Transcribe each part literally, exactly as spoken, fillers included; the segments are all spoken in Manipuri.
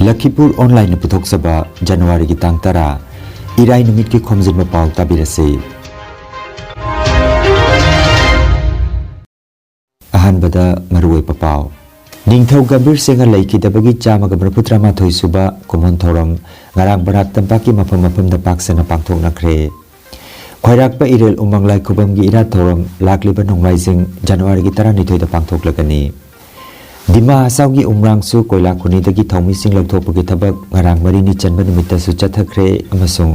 ꯂꯈꯤꯄꯨꯔ ꯑꯣꯟꯂꯥꯏꯟꯅ ꯄꯨꯊꯣꯛꯆꯕ ꯖꯅꯋꯥꯔꯤꯒꯤ ꯇꯥꯡ ꯇꯔꯥ, ꯏꯔꯥꯏ ꯅꯨꯃꯤꯠꯀꯤ ꯈꯣꯝꯖꯤꯟꯕ ꯄꯥꯎ ꯇꯥꯕꯤꯔꯁꯤ꯫ ꯑꯍꯥꯟꯕꯗ ꯃꯔꯨꯑꯣꯏꯕ ꯄꯥꯎ꯫ ꯅꯤꯡꯊꯧ ꯒꯝꯚꯤꯔ ꯁꯤꯡꯍ ꯂꯩꯈꯤꯗꯕꯒꯤ ꯆꯥꯝꯃꯒ ꯃꯔꯤꯐꯨ ꯇꯔꯥꯃꯥꯊꯣꯏ ꯁꯨꯕ ꯀꯨꯝꯑꯣꯟ ꯊꯧꯔꯝ ꯉꯔꯥꯡ ꯕꯔꯥꯛ ꯇꯝꯄꯥꯛꯀꯤ ꯃꯐꯝ ꯃꯐꯝꯗ ꯄꯥꯛ ꯁꯟꯅ ꯄꯥꯡꯊꯣꯛꯅꯈ꯭ꯔꯦ꯫ ꯈ꯭ꯋꯥꯏꯔꯥꯛꯄ ꯏꯔꯦꯜ ꯎꯃꯪ ꯂꯥꯏ ꯈꯨꯕꯝꯒꯤ ꯏꯔꯥꯠ ꯊꯧꯔꯝ ꯂꯥꯛꯂꯤꯕ ꯅꯣꯡꯃꯥꯏꯖꯤꯡ ꯖꯅꯋꯥꯔꯤꯒꯤ ꯇꯔꯥꯅꯤꯊꯣꯏꯗ ꯄꯥꯡꯊꯣꯛꯂꯒꯅꯤ꯫ ꯗꯤꯃꯥ ꯍꯁꯥꯎꯒꯤ ꯎꯃꯔꯥꯡꯁꯨ ꯀꯣꯏꯂꯥ ꯈꯨꯟꯅꯤꯗꯒꯤ ꯊꯥꯎꯃꯤꯁꯤꯡ ꯂꯧꯊꯣꯛꯄꯒꯤ ꯊꯕꯛ ꯉꯔꯥꯡ ꯃꯔꯤꯅꯤ ꯆꯟꯕ ꯅꯨꯃꯤꯠꯇꯁꯨ ꯆꯠꯊꯈ꯭ꯔꯦ ꯑꯃꯁꯨꯡ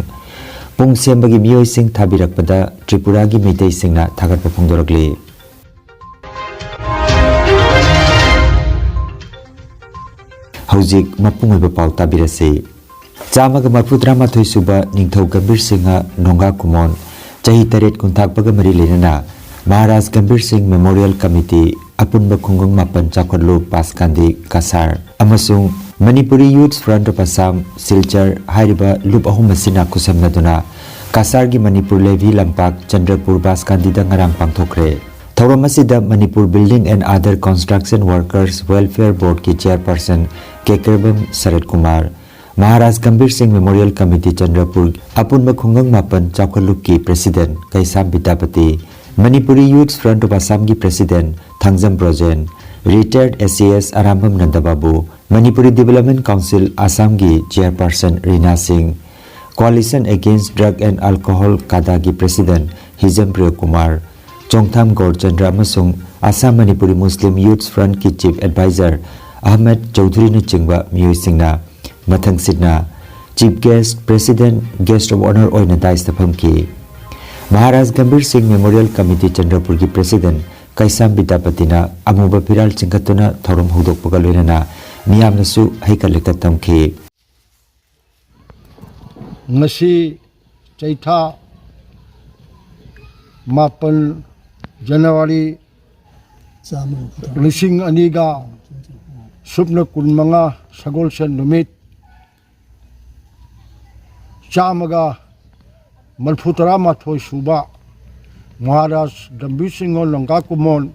ꯄꯨꯡ ꯁꯦꯝꯕꯒꯤ ꯃꯤꯑꯣꯏꯁꯤꯡ ꯊꯥꯕꯤꯔꯛꯄꯗ ꯇ꯭ꯔꯤꯄꯨꯔꯥꯒꯤ ꯃꯩꯇꯩꯁꯤꯡꯅ ꯊꯥꯒꯠꯄ ꯐꯣꯡꯗꯣꯔꯛꯂꯤ꯫ ꯍꯧꯖꯤꯛ ꯃꯄꯨꯡ ꯑꯣꯏꯕ ꯄꯥꯎ ꯇꯥꯕꯤꯔꯁꯤ꯫ ꯆꯥꯝꯃꯒ ꯃꯔꯤꯐꯨ ꯇꯔꯥꯃꯥꯊꯣꯏ ꯁꯨꯕ ꯅꯤꯡꯊꯧ ꯒꯝꯚꯤꯔ ꯁꯤꯡꯍ ꯅꯣꯡꯒꯥ ꯀꯨꯃꯣꯟ ꯆꯍꯤ ꯇꯔꯦꯠ ꯈꯨꯟꯇꯥꯛꯄꯒ ꯃꯔꯤ ꯂꯩꯅꯅ ꯃꯍꯥꯔꯥꯖ ꯒꯝꯚꯤꯔ ꯁꯤꯡꯍ ꯃꯦꯃꯣꯔꯤꯌꯦꯜ ꯀꯃꯤꯇꯤ, ꯑꯄꯨꯟꯕ ꯈꯨꯡꯒꯪ ꯃꯥꯄꯟ ꯆꯥꯎꯈꯠꯂꯨꯞ ꯕꯥꯁꯀꯥꯟꯗꯤ ꯀꯁꯥꯔ ꯑꯃꯁꯨꯡ Manipuri youth front of Assam, Silchar ꯍꯥꯏꯔꯤꯕ ꯂꯨꯞ ꯑꯍꯨꯝ ꯑꯁꯤꯅ ꯈꯨꯠꯁꯝꯅꯗꯨꯅ ꯀꯁꯥꯔꯒꯤ ꯃꯅꯤꯄꯨꯔ ꯂꯦꯚꯤ ꯂꯝꯄꯥꯛ ꯆꯟꯗ꯭ꯔꯄꯨꯔ ꯕꯥꯁꯀꯥꯟꯗꯤꯗ ꯉꯔꯥꯡ ꯄꯥꯡꯊꯣꯛꯈ꯭ꯔꯦ꯫ ꯊꯧꯔꯝ ꯑꯁꯤꯗ Manipur building and other construction workers welfare ꯕꯣꯔꯗꯀꯤ chairperson Kekrabam Sarat Kumar, Maharaj Gambhir Singh memorial committee Chandrapur ꯑꯄꯨꯟꯕ ꯈꯨꯡꯒꯪ ꯃꯥꯄꯟ ꯆꯥꯎꯈꯠꯂꯨꯞꯀꯤ president Keisham Bidyapati, Manipuri youth front of ꯑꯁꯥꯝꯒꯤ president Thangjam Brojen, retired A C S Arambam ꯅꯟꯗꯕꯥꯕꯨ, ꯃꯅꯤꯄꯨꯔꯤ ꯗꯤꯕꯦꯂꯞꯃꯦꯟꯠ ꯀꯥꯎꯟꯁꯤꯜ ꯑꯁꯥꯝꯒꯤ chairperson Rina Singh, coalition against drug and alcohol ꯀꯥꯗꯥꯒꯤ ꯄ꯭ꯔꯦꯁꯤꯗꯦꯟꯠ ꯍꯤꯖꯝ ꯄ꯭ꯔꯤꯌ ꯀꯨꯃꯥꯔ, ꯆꯣꯡꯊꯥꯝ ꯒꯧꯔꯆꯟꯗ꯭ꯔ ꯑꯃꯁꯨꯡ ꯑꯁꯥꯝ ꯃꯅꯤꯄꯨꯔꯤ ꯃꯨꯁꯂꯤꯝ ꯌꯨꯊ ꯐ꯭ꯔꯟꯠꯀꯤ ꯆꯤꯐ ꯑꯦꯗꯚꯥꯏꯖꯔ ꯑꯍꯃꯗ ꯆꯧꯙꯨꯔꯤꯅꯆꯤꯡꯕ ꯃꯤꯑꯣꯏꯁꯤꯡꯅ ꯃꯊꯪꯁꯤꯠꯅ chief guest, president, guest of honour ꯑꯣꯏꯅ ꯗꯥꯏꯁꯇ ꯐꯝꯈꯤ꯫ ꯃꯍꯥꯔꯥꯖ ꯒꯝꯚꯤꯔ ꯁꯤꯡꯍ ꯃꯦꯃꯣꯔꯤꯌꯦꯜ ꯀꯃꯤꯇꯤ ꯆꯟꯗ꯭ꯔꯄꯨꯔꯒꯤ ꯄ꯭ꯔꯦꯁꯤꯗꯦꯟꯠ ꯀꯩꯁꯥꯝ ꯕꯤꯗ꯭ꯌꯥꯄꯇꯤꯅ ꯑꯃꯨꯕ ꯐꯤꯔꯥꯜ ꯆꯤꯡꯈꯠꯇꯨꯅ ꯊꯧꯔꯝ ꯍꯧꯗꯣꯛꯄꯒ ꯂꯣꯏꯅꯅ ꯃꯤꯌꯥꯝꯅꯁꯨ ꯍꯩꯀꯠ ꯂꯩꯀꯠ ꯇꯝꯈꯤ꯫ ꯉꯁꯤ ꯆꯩꯊꯥ ꯃꯥꯄꯟ, ꯖꯅꯋꯥꯔꯤ ꯂꯤꯁꯤꯡ ꯑꯅꯤꯒ ꯁꯨꯞꯅ ꯀꯨꯟꯃꯉꯥ, ꯁꯒꯣꯜꯁꯦꯟ ꯅꯨꯃꯤꯠ, ꯆꯥꯝꯃꯒ ꯃꯔꯤꯐꯨ ꯇꯔꯥꯃꯥꯊꯣꯏ ꯁꯨꯕ ꯃꯍꯥꯔꯥꯖ ꯒꯝꯚꯤꯔ ꯁꯤꯡꯍ ꯂꯣꯡꯒꯥ ꯀꯨꯃꯣꯟ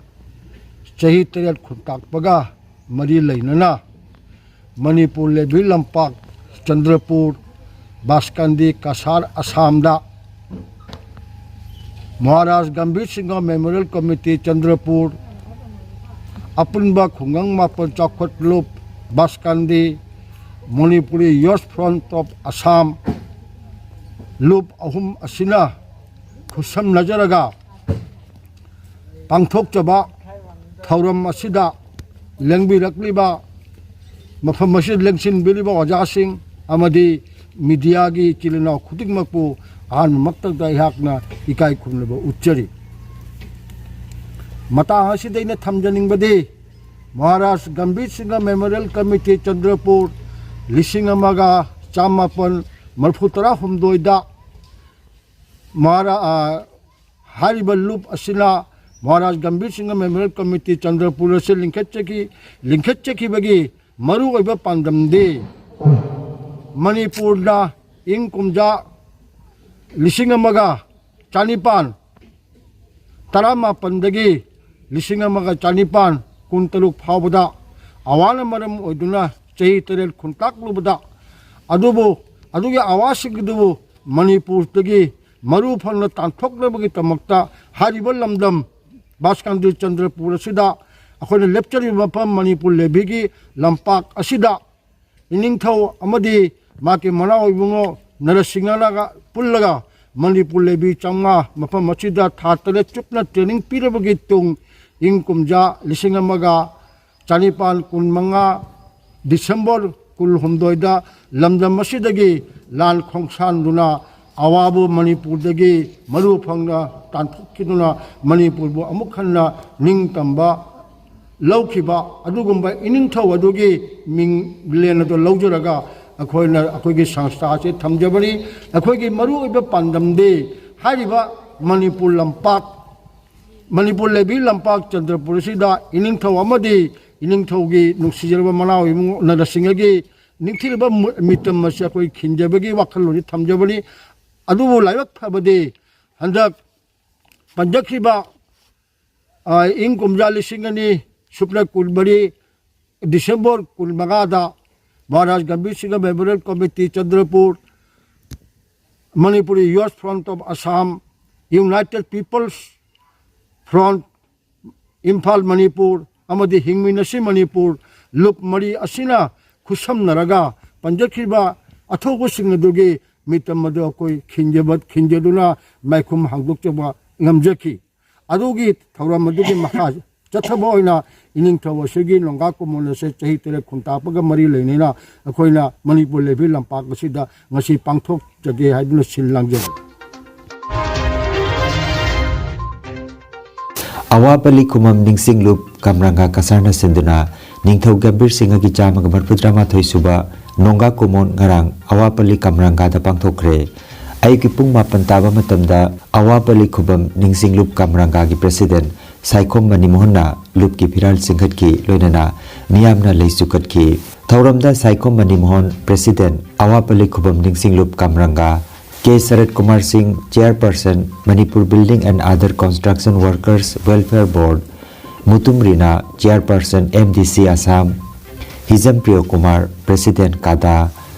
ꯆꯍꯤ ꯇꯔꯦꯠ ꯈꯨꯟꯇꯥꯛꯄꯒ ꯃꯔꯤ ꯂꯩꯅꯅ ꯃꯅꯤꯄꯨꯔ ꯂꯩꯕꯤ ꯂꯝꯄꯥꯛ, ꯆꯟꯗ꯭ꯔꯄꯨꯔ, ꯕꯥꯁꯀꯟꯗꯤ ꯀꯁꯥꯔ, ꯑꯁꯥꯝꯗ ꯃꯍꯥꯔꯥꯖ ꯒꯝꯚꯤꯔ ꯁꯤꯡꯍ ꯃꯦꯃꯣꯔꯤꯌꯦꯜ ꯀꯃꯤꯇꯤ, ꯆꯟꯗ꯭ꯔꯄꯨꯔ, ꯑꯄꯨꯟꯕ ꯈꯨꯡꯒꯪ ꯃꯥꯄꯟ ꯆꯥꯎꯈꯠ ꯂꯨꯞ, ꯕꯥꯁꯀꯟꯗꯤ, Manipuri youth front of Assam ꯂꯨꯞ ꯑꯍꯨꯝ ꯑꯁꯤꯅ ꯈꯨꯠꯁꯝꯅꯖꯔꯒ ꯄꯥꯡꯊꯣꯛꯆꯕ ꯊꯧꯔꯝ ꯑꯁꯤꯗ ꯂꯦꯡꯕꯤꯔꯛꯂꯤꯕ, ꯃꯐꯝ ꯑꯁꯤꯗ ꯂꯦꯡꯁꯤꯟꯕꯤꯔꯤꯕ ꯑꯣꯖꯥꯁꯤꯡ ꯑꯃꯗꯤ ꯃꯤꯗꯤꯌꯥꯒꯤ ꯏꯆꯤꯜ ꯏꯅꯥꯎ ꯈꯨꯗꯤꯡꯃꯛꯄꯨ ꯑꯍꯥꯟꯕꯃꯛꯇꯗ ꯑꯩꯍꯥꯛꯅ ꯏꯀꯥꯏ ꯈꯨꯝꯅꯕ ꯎꯠꯆꯔꯤ꯫ ꯃꯇꯥꯡ ꯑꯁꯤꯗ ꯑꯩꯅ ꯊꯝꯖꯅꯤꯡꯕꯗꯤ, ꯃꯍꯥꯔꯥꯖ ꯒꯝꯚꯤꯔ ꯁꯤꯡꯍ ꯃꯦꯃꯣꯔꯤꯌꯦꯜ ꯀꯃꯤꯇꯤ, ꯆꯟꯗ꯭ꯔꯄꯨꯔ, ꯂꯤꯁꯤꯡ ꯑꯃꯒ ꯆꯥꯃꯥꯄꯟ ꯃꯔꯤꯐꯨ ꯇꯔꯥ ꯍꯨꯝꯗꯣꯏꯗ ꯃꯍꯥꯔꯥ-, ꯑ, ꯍꯥꯏꯔꯤꯕ ꯂꯨꯞ ꯑꯁꯤꯅ ꯃꯍꯥꯔꯥꯖ ꯒꯝꯚꯤꯔ ꯁꯤꯡꯍ ꯃꯦꯃꯣꯔꯤꯌꯦꯜ ꯀꯃꯤꯇꯤ, ꯆꯟꯗ꯭ꯔꯄꯨꯔ ꯑꯁꯤ ꯂꯤꯡꯈꯠꯆꯈꯤ꯫ ꯂꯤꯡꯈꯠꯆꯈꯤꯕꯒꯤ ꯃꯔꯨꯑꯣꯏꯕ ꯄꯥꯟꯗꯝꯗꯤ ꯃꯅꯤꯄꯨꯔꯗ ꯏꯪ ꯀꯨꯝꯖꯥ ꯂꯤꯁꯤꯡ ꯑꯃꯒ ꯆꯅꯤꯄꯥꯟ ꯇꯔꯥꯃꯥꯄꯟꯗꯒꯤ ꯂꯤꯁꯤꯡ ꯑꯃꯒ ꯆꯅꯤꯄꯥꯟ ꯀꯨꯟꯇꯔꯨꯛ ꯐꯥꯎꯕꯗ ꯑꯋꯥꯅ ꯃꯔꯝ ꯑꯣꯏꯗꯨꯅ ꯆꯍꯤ ꯇꯔꯦꯠ ꯈꯨꯟꯇꯥꯛꯂꯨꯕꯗ, ꯑꯗꯨꯕꯨ ꯑꯗꯨꯒꯤ ꯑꯋꯥꯁꯤꯡ ꯑꯗꯨꯕꯨ ꯃꯅꯤꯄꯨꯔꯗꯒꯤ ꯃꯔꯨ ꯐꯪꯅ ꯇꯥꯟꯊꯣꯛꯅꯕꯒꯤꯗꯃꯛꯇ ꯍꯥꯏꯔꯤꯕ ꯂꯝꯗꯝ ꯕꯥꯁꯀꯥꯟꯗꯤ ꯆꯟꯗ꯭ꯔꯄꯨꯔ ꯑꯁꯤꯗ ꯑꯩꯈꯣꯏꯅ ꯂꯦꯞꯆꯔꯤꯕ ꯃꯐꯝ ꯃꯅꯤꯄꯨꯔ ꯂꯩꯕꯤꯒꯤ ꯂꯝꯄꯥꯛ ꯑꯁꯤꯗ ꯏꯅꯤꯡꯊꯧ ꯑꯃꯗꯤ ꯃꯍꯥꯛꯀꯤ ꯃꯅꯥꯎ ꯏꯕꯨꯡꯉꯣ ꯅꯔꯁꯤꯡꯍꯅꯒ ꯄꯨꯜꯂꯒ ꯃꯅꯤꯄꯨꯔ ꯂꯩꯕꯤ ꯆꯥꯝꯃꯉꯥ ꯃꯐꯝ ꯑꯁꯤꯗ ꯊꯥ ꯇꯔꯦꯠ ꯆꯨꯞꯅ ꯇ꯭ꯔꯦꯅꯤꯡ ꯄꯤꯔꯕꯒꯤ ꯇꯨꯡ ꯏꯪ ꯀꯨꯝꯖꯥ ꯂꯤꯁꯤꯡ ꯑꯃꯒ ꯆꯅꯤꯄꯥꯟ ꯀꯨꯟꯃꯉꯥ ꯗꯤꯁꯦꯝꯕꯔ ꯀꯨꯟꯍꯨꯝꯗꯣꯏꯗ ꯂꯝꯗꯝ ꯑꯁꯤꯗꯒꯤ ꯂꯥꯟ ꯈꯣꯡꯁꯥꯟꯗꯨꯅ ꯑꯋꯥꯕ ꯃꯅꯤꯄꯨꯔꯗꯒꯤ ꯃꯔꯨ ꯐꯪꯅ ꯇꯥꯟꯊꯣꯛꯈꯤꯗꯨꯅ ꯃꯅꯤꯄꯨꯔꯕꯨ ꯑꯃꯨꯛ ꯍꯟꯅ ꯅꯤꯡꯇꯝꯕ ꯂꯧꯈꯤꯕ ꯑꯗꯨꯒꯨꯝꯕ ꯏꯅꯤꯡꯊꯧ ꯑꯗꯨꯒꯤ ꯃꯤꯡ ꯂꯦꯟ ꯑꯗꯨ ꯂꯧꯖꯔꯒ ꯑꯩꯈꯣꯏꯅ ꯑꯩꯈꯣꯏꯒꯤ ꯁꯪꯁꯊꯥ ꯑꯁꯤ ꯊꯝꯖꯕꯅꯤ꯫ ꯑꯩꯈꯣꯏꯒꯤ ꯃꯔꯨꯑꯣꯏꯕ ꯄꯥꯟꯗꯝꯗꯤ ꯍꯥꯏꯔꯤꯕ ꯃꯅꯤꯄꯨꯔ ꯂꯝꯄꯥꯛ, ꯃꯅꯤꯄꯨꯔ ꯂꯩꯕꯤ ꯂꯝꯄꯥꯛ ꯆꯟꯗ꯭ꯔꯄꯨꯔ ꯑꯁꯤꯗ ꯏꯅꯤꯡꯊꯧ ꯑꯃꯗꯤ ꯏꯅꯤꯡꯊꯧꯒꯤ ꯅꯨꯡꯁꯤꯖꯔꯕ ꯃꯅꯥꯎ ꯏꯕꯨꯡꯉꯣ ꯅꯔꯁꯤꯡꯍꯒꯤ ꯅꯤꯡꯊꯤꯔꯕ ꯃꯨ-, ꯃꯤꯇꯝ ꯑꯁꯤ ꯑꯩꯈꯣꯏ ꯈꯤꯟꯖꯕꯒꯤ ꯋꯥꯈꯜꯂꯣꯟꯁꯤ ꯊꯝꯖꯕꯅꯤ꯫ ꯑꯗꯨꯕꯨ ꯂꯥꯏꯕꯛ ꯐꯕꯗꯤ ꯍꯟꯗꯛ ꯄꯟꯖꯈ꯭ꯔꯤꯕ, ꯑ, ꯏꯪ ꯀꯨꯝꯖꯥ ꯂꯤꯁꯤꯡ ꯑꯅꯤ ꯁꯨꯞꯅ ꯀꯨꯟꯃꯔꯤ ꯗꯤꯁꯦꯝꯕꯔ ꯀꯨꯟꯃꯉꯥꯗ Maharaj Gambhir Singh memorial committee Chandrapur, Manipuri youth front of Assam, united people's front Imphal Manipur ꯑꯃꯗꯤ ꯍꯤꯡꯃꯤꯟꯅꯁꯤ ꯃꯅꯤꯄꯨꯔ ꯂꯨꯞ ꯃꯔꯤ ꯑꯁꯤꯅ ꯈꯨꯠꯁꯝꯅꯔꯒ ꯄꯟꯖꯈ꯭ꯔꯤꯕ ꯑꯊꯧꯕꯁꯤꯡ ꯑꯗꯨꯒꯤ ꯃꯤꯇꯝ ꯑꯗꯨ ꯑꯩꯈꯣꯏ ꯈꯤꯟꯖꯕ-, ꯈꯤꯟꯖꯗꯨꯅ ꯃꯥꯏꯈꯨꯝ ꯍꯥꯡꯗꯣꯛꯆꯕ ꯉꯝꯖꯈꯤ꯫ ꯑꯗꯨꯒꯤ ꯊꯧꯔꯝ ꯑꯗꯨꯒꯤ ꯃꯈꯥ ꯆꯠꯊꯕ ꯑꯣꯏꯅ ꯏꯅꯤꯡꯊꯧ ꯑꯁꯤꯒꯤ ꯅꯣꯡꯒꯥ ꯀꯣꯃꯣꯟ ꯑꯁꯦ ꯆꯍꯤ ꯇꯔꯦꯠ ꯈꯨꯟꯇꯥꯛꯄꯒ ꯃꯔꯤ ꯂꯩꯅꯅ ꯑꯩꯈꯣꯏꯅ ꯃꯅꯤꯄꯨꯔ ꯂꯩꯕꯤ ꯂꯝꯄꯥꯛ ꯑꯁꯤꯗ ꯉꯁꯤ ꯄꯥꯡꯊꯣꯛꯆꯒꯦ ꯍꯥꯏꯗꯨꯅ ꯁꯤꯜ ꯂꯥꯡꯖꯔꯤ꯫ ꯑꯋꯥꯄꯜꯂꯤ ꯈꯨꯕꯝ ꯅꯤꯡꯁꯤꯡꯂꯨꯞ ꯀꯝꯔꯪꯒ ꯀꯁꯥꯔꯅ ꯁꯤꯟꯗꯨꯅ ꯅꯤꯡꯊꯧ ꯒꯝꯚꯤꯔ ꯁꯤꯡꯍꯒꯤ ꯆꯥꯝꯃꯒ ꯃꯔꯤꯐꯨꯇꯔꯥꯃꯥꯊꯣꯏ ꯁꯨꯕ ꯅꯣꯡꯒꯥ ꯀꯣꯃꯣꯟ ꯉꯔꯥꯡ ꯑꯋꯥꯄꯜꯂꯤ ꯀꯝꯔꯪꯒꯥꯗ ꯄꯥꯡꯊꯣꯛꯈ꯭ꯔꯦ꯫ ꯑꯌꯨꯛꯀꯤ ꯄꯨꯡ ꯃꯥꯄꯟ ꯇꯥꯕ ꯃꯇꯝꯗ ꯑꯋꯥꯄꯜꯂꯤ ꯈꯨꯕꯝ ꯅꯤꯡꯁꯤꯡꯂꯨꯞ ꯀꯝꯔꯪꯒꯥꯒꯤ ꯄ꯭ꯔꯁꯤꯗꯦꯟ ꯁꯥꯏꯈꯣꯝ ꯃꯅꯤꯃꯣꯍꯟꯅ ꯂꯨꯞꯀꯤ ꯐꯤꯔꯥꯜ ꯆꯤꯡꯈꯠꯈꯤ, ꯂꯣꯏꯅꯅ ꯃꯤꯌꯥꯝꯅ ꯂꯩꯁꯨ ꯀꯠꯈꯤ꯫ ꯊꯧꯔꯝꯗ ꯁꯥꯏꯈꯣꯝ ꯃꯅꯤꯃꯣꯍꯟ, ꯄ꯭ꯔꯁꯤꯗꯦꯟ, ꯑꯋꯥꯄꯜꯂꯤ ꯈꯨꯕꯝ ꯅꯤꯡꯁꯤꯡꯂꯨꯞ ꯀꯝꯔꯪꯒꯥ, ꯀꯦ Sarat Kumar Singh, chairperson, Manipur building and other construction workers welfare board, Mutum Rina, chairperson M D C Assam, Hijam Priyo Kumar, president CADA,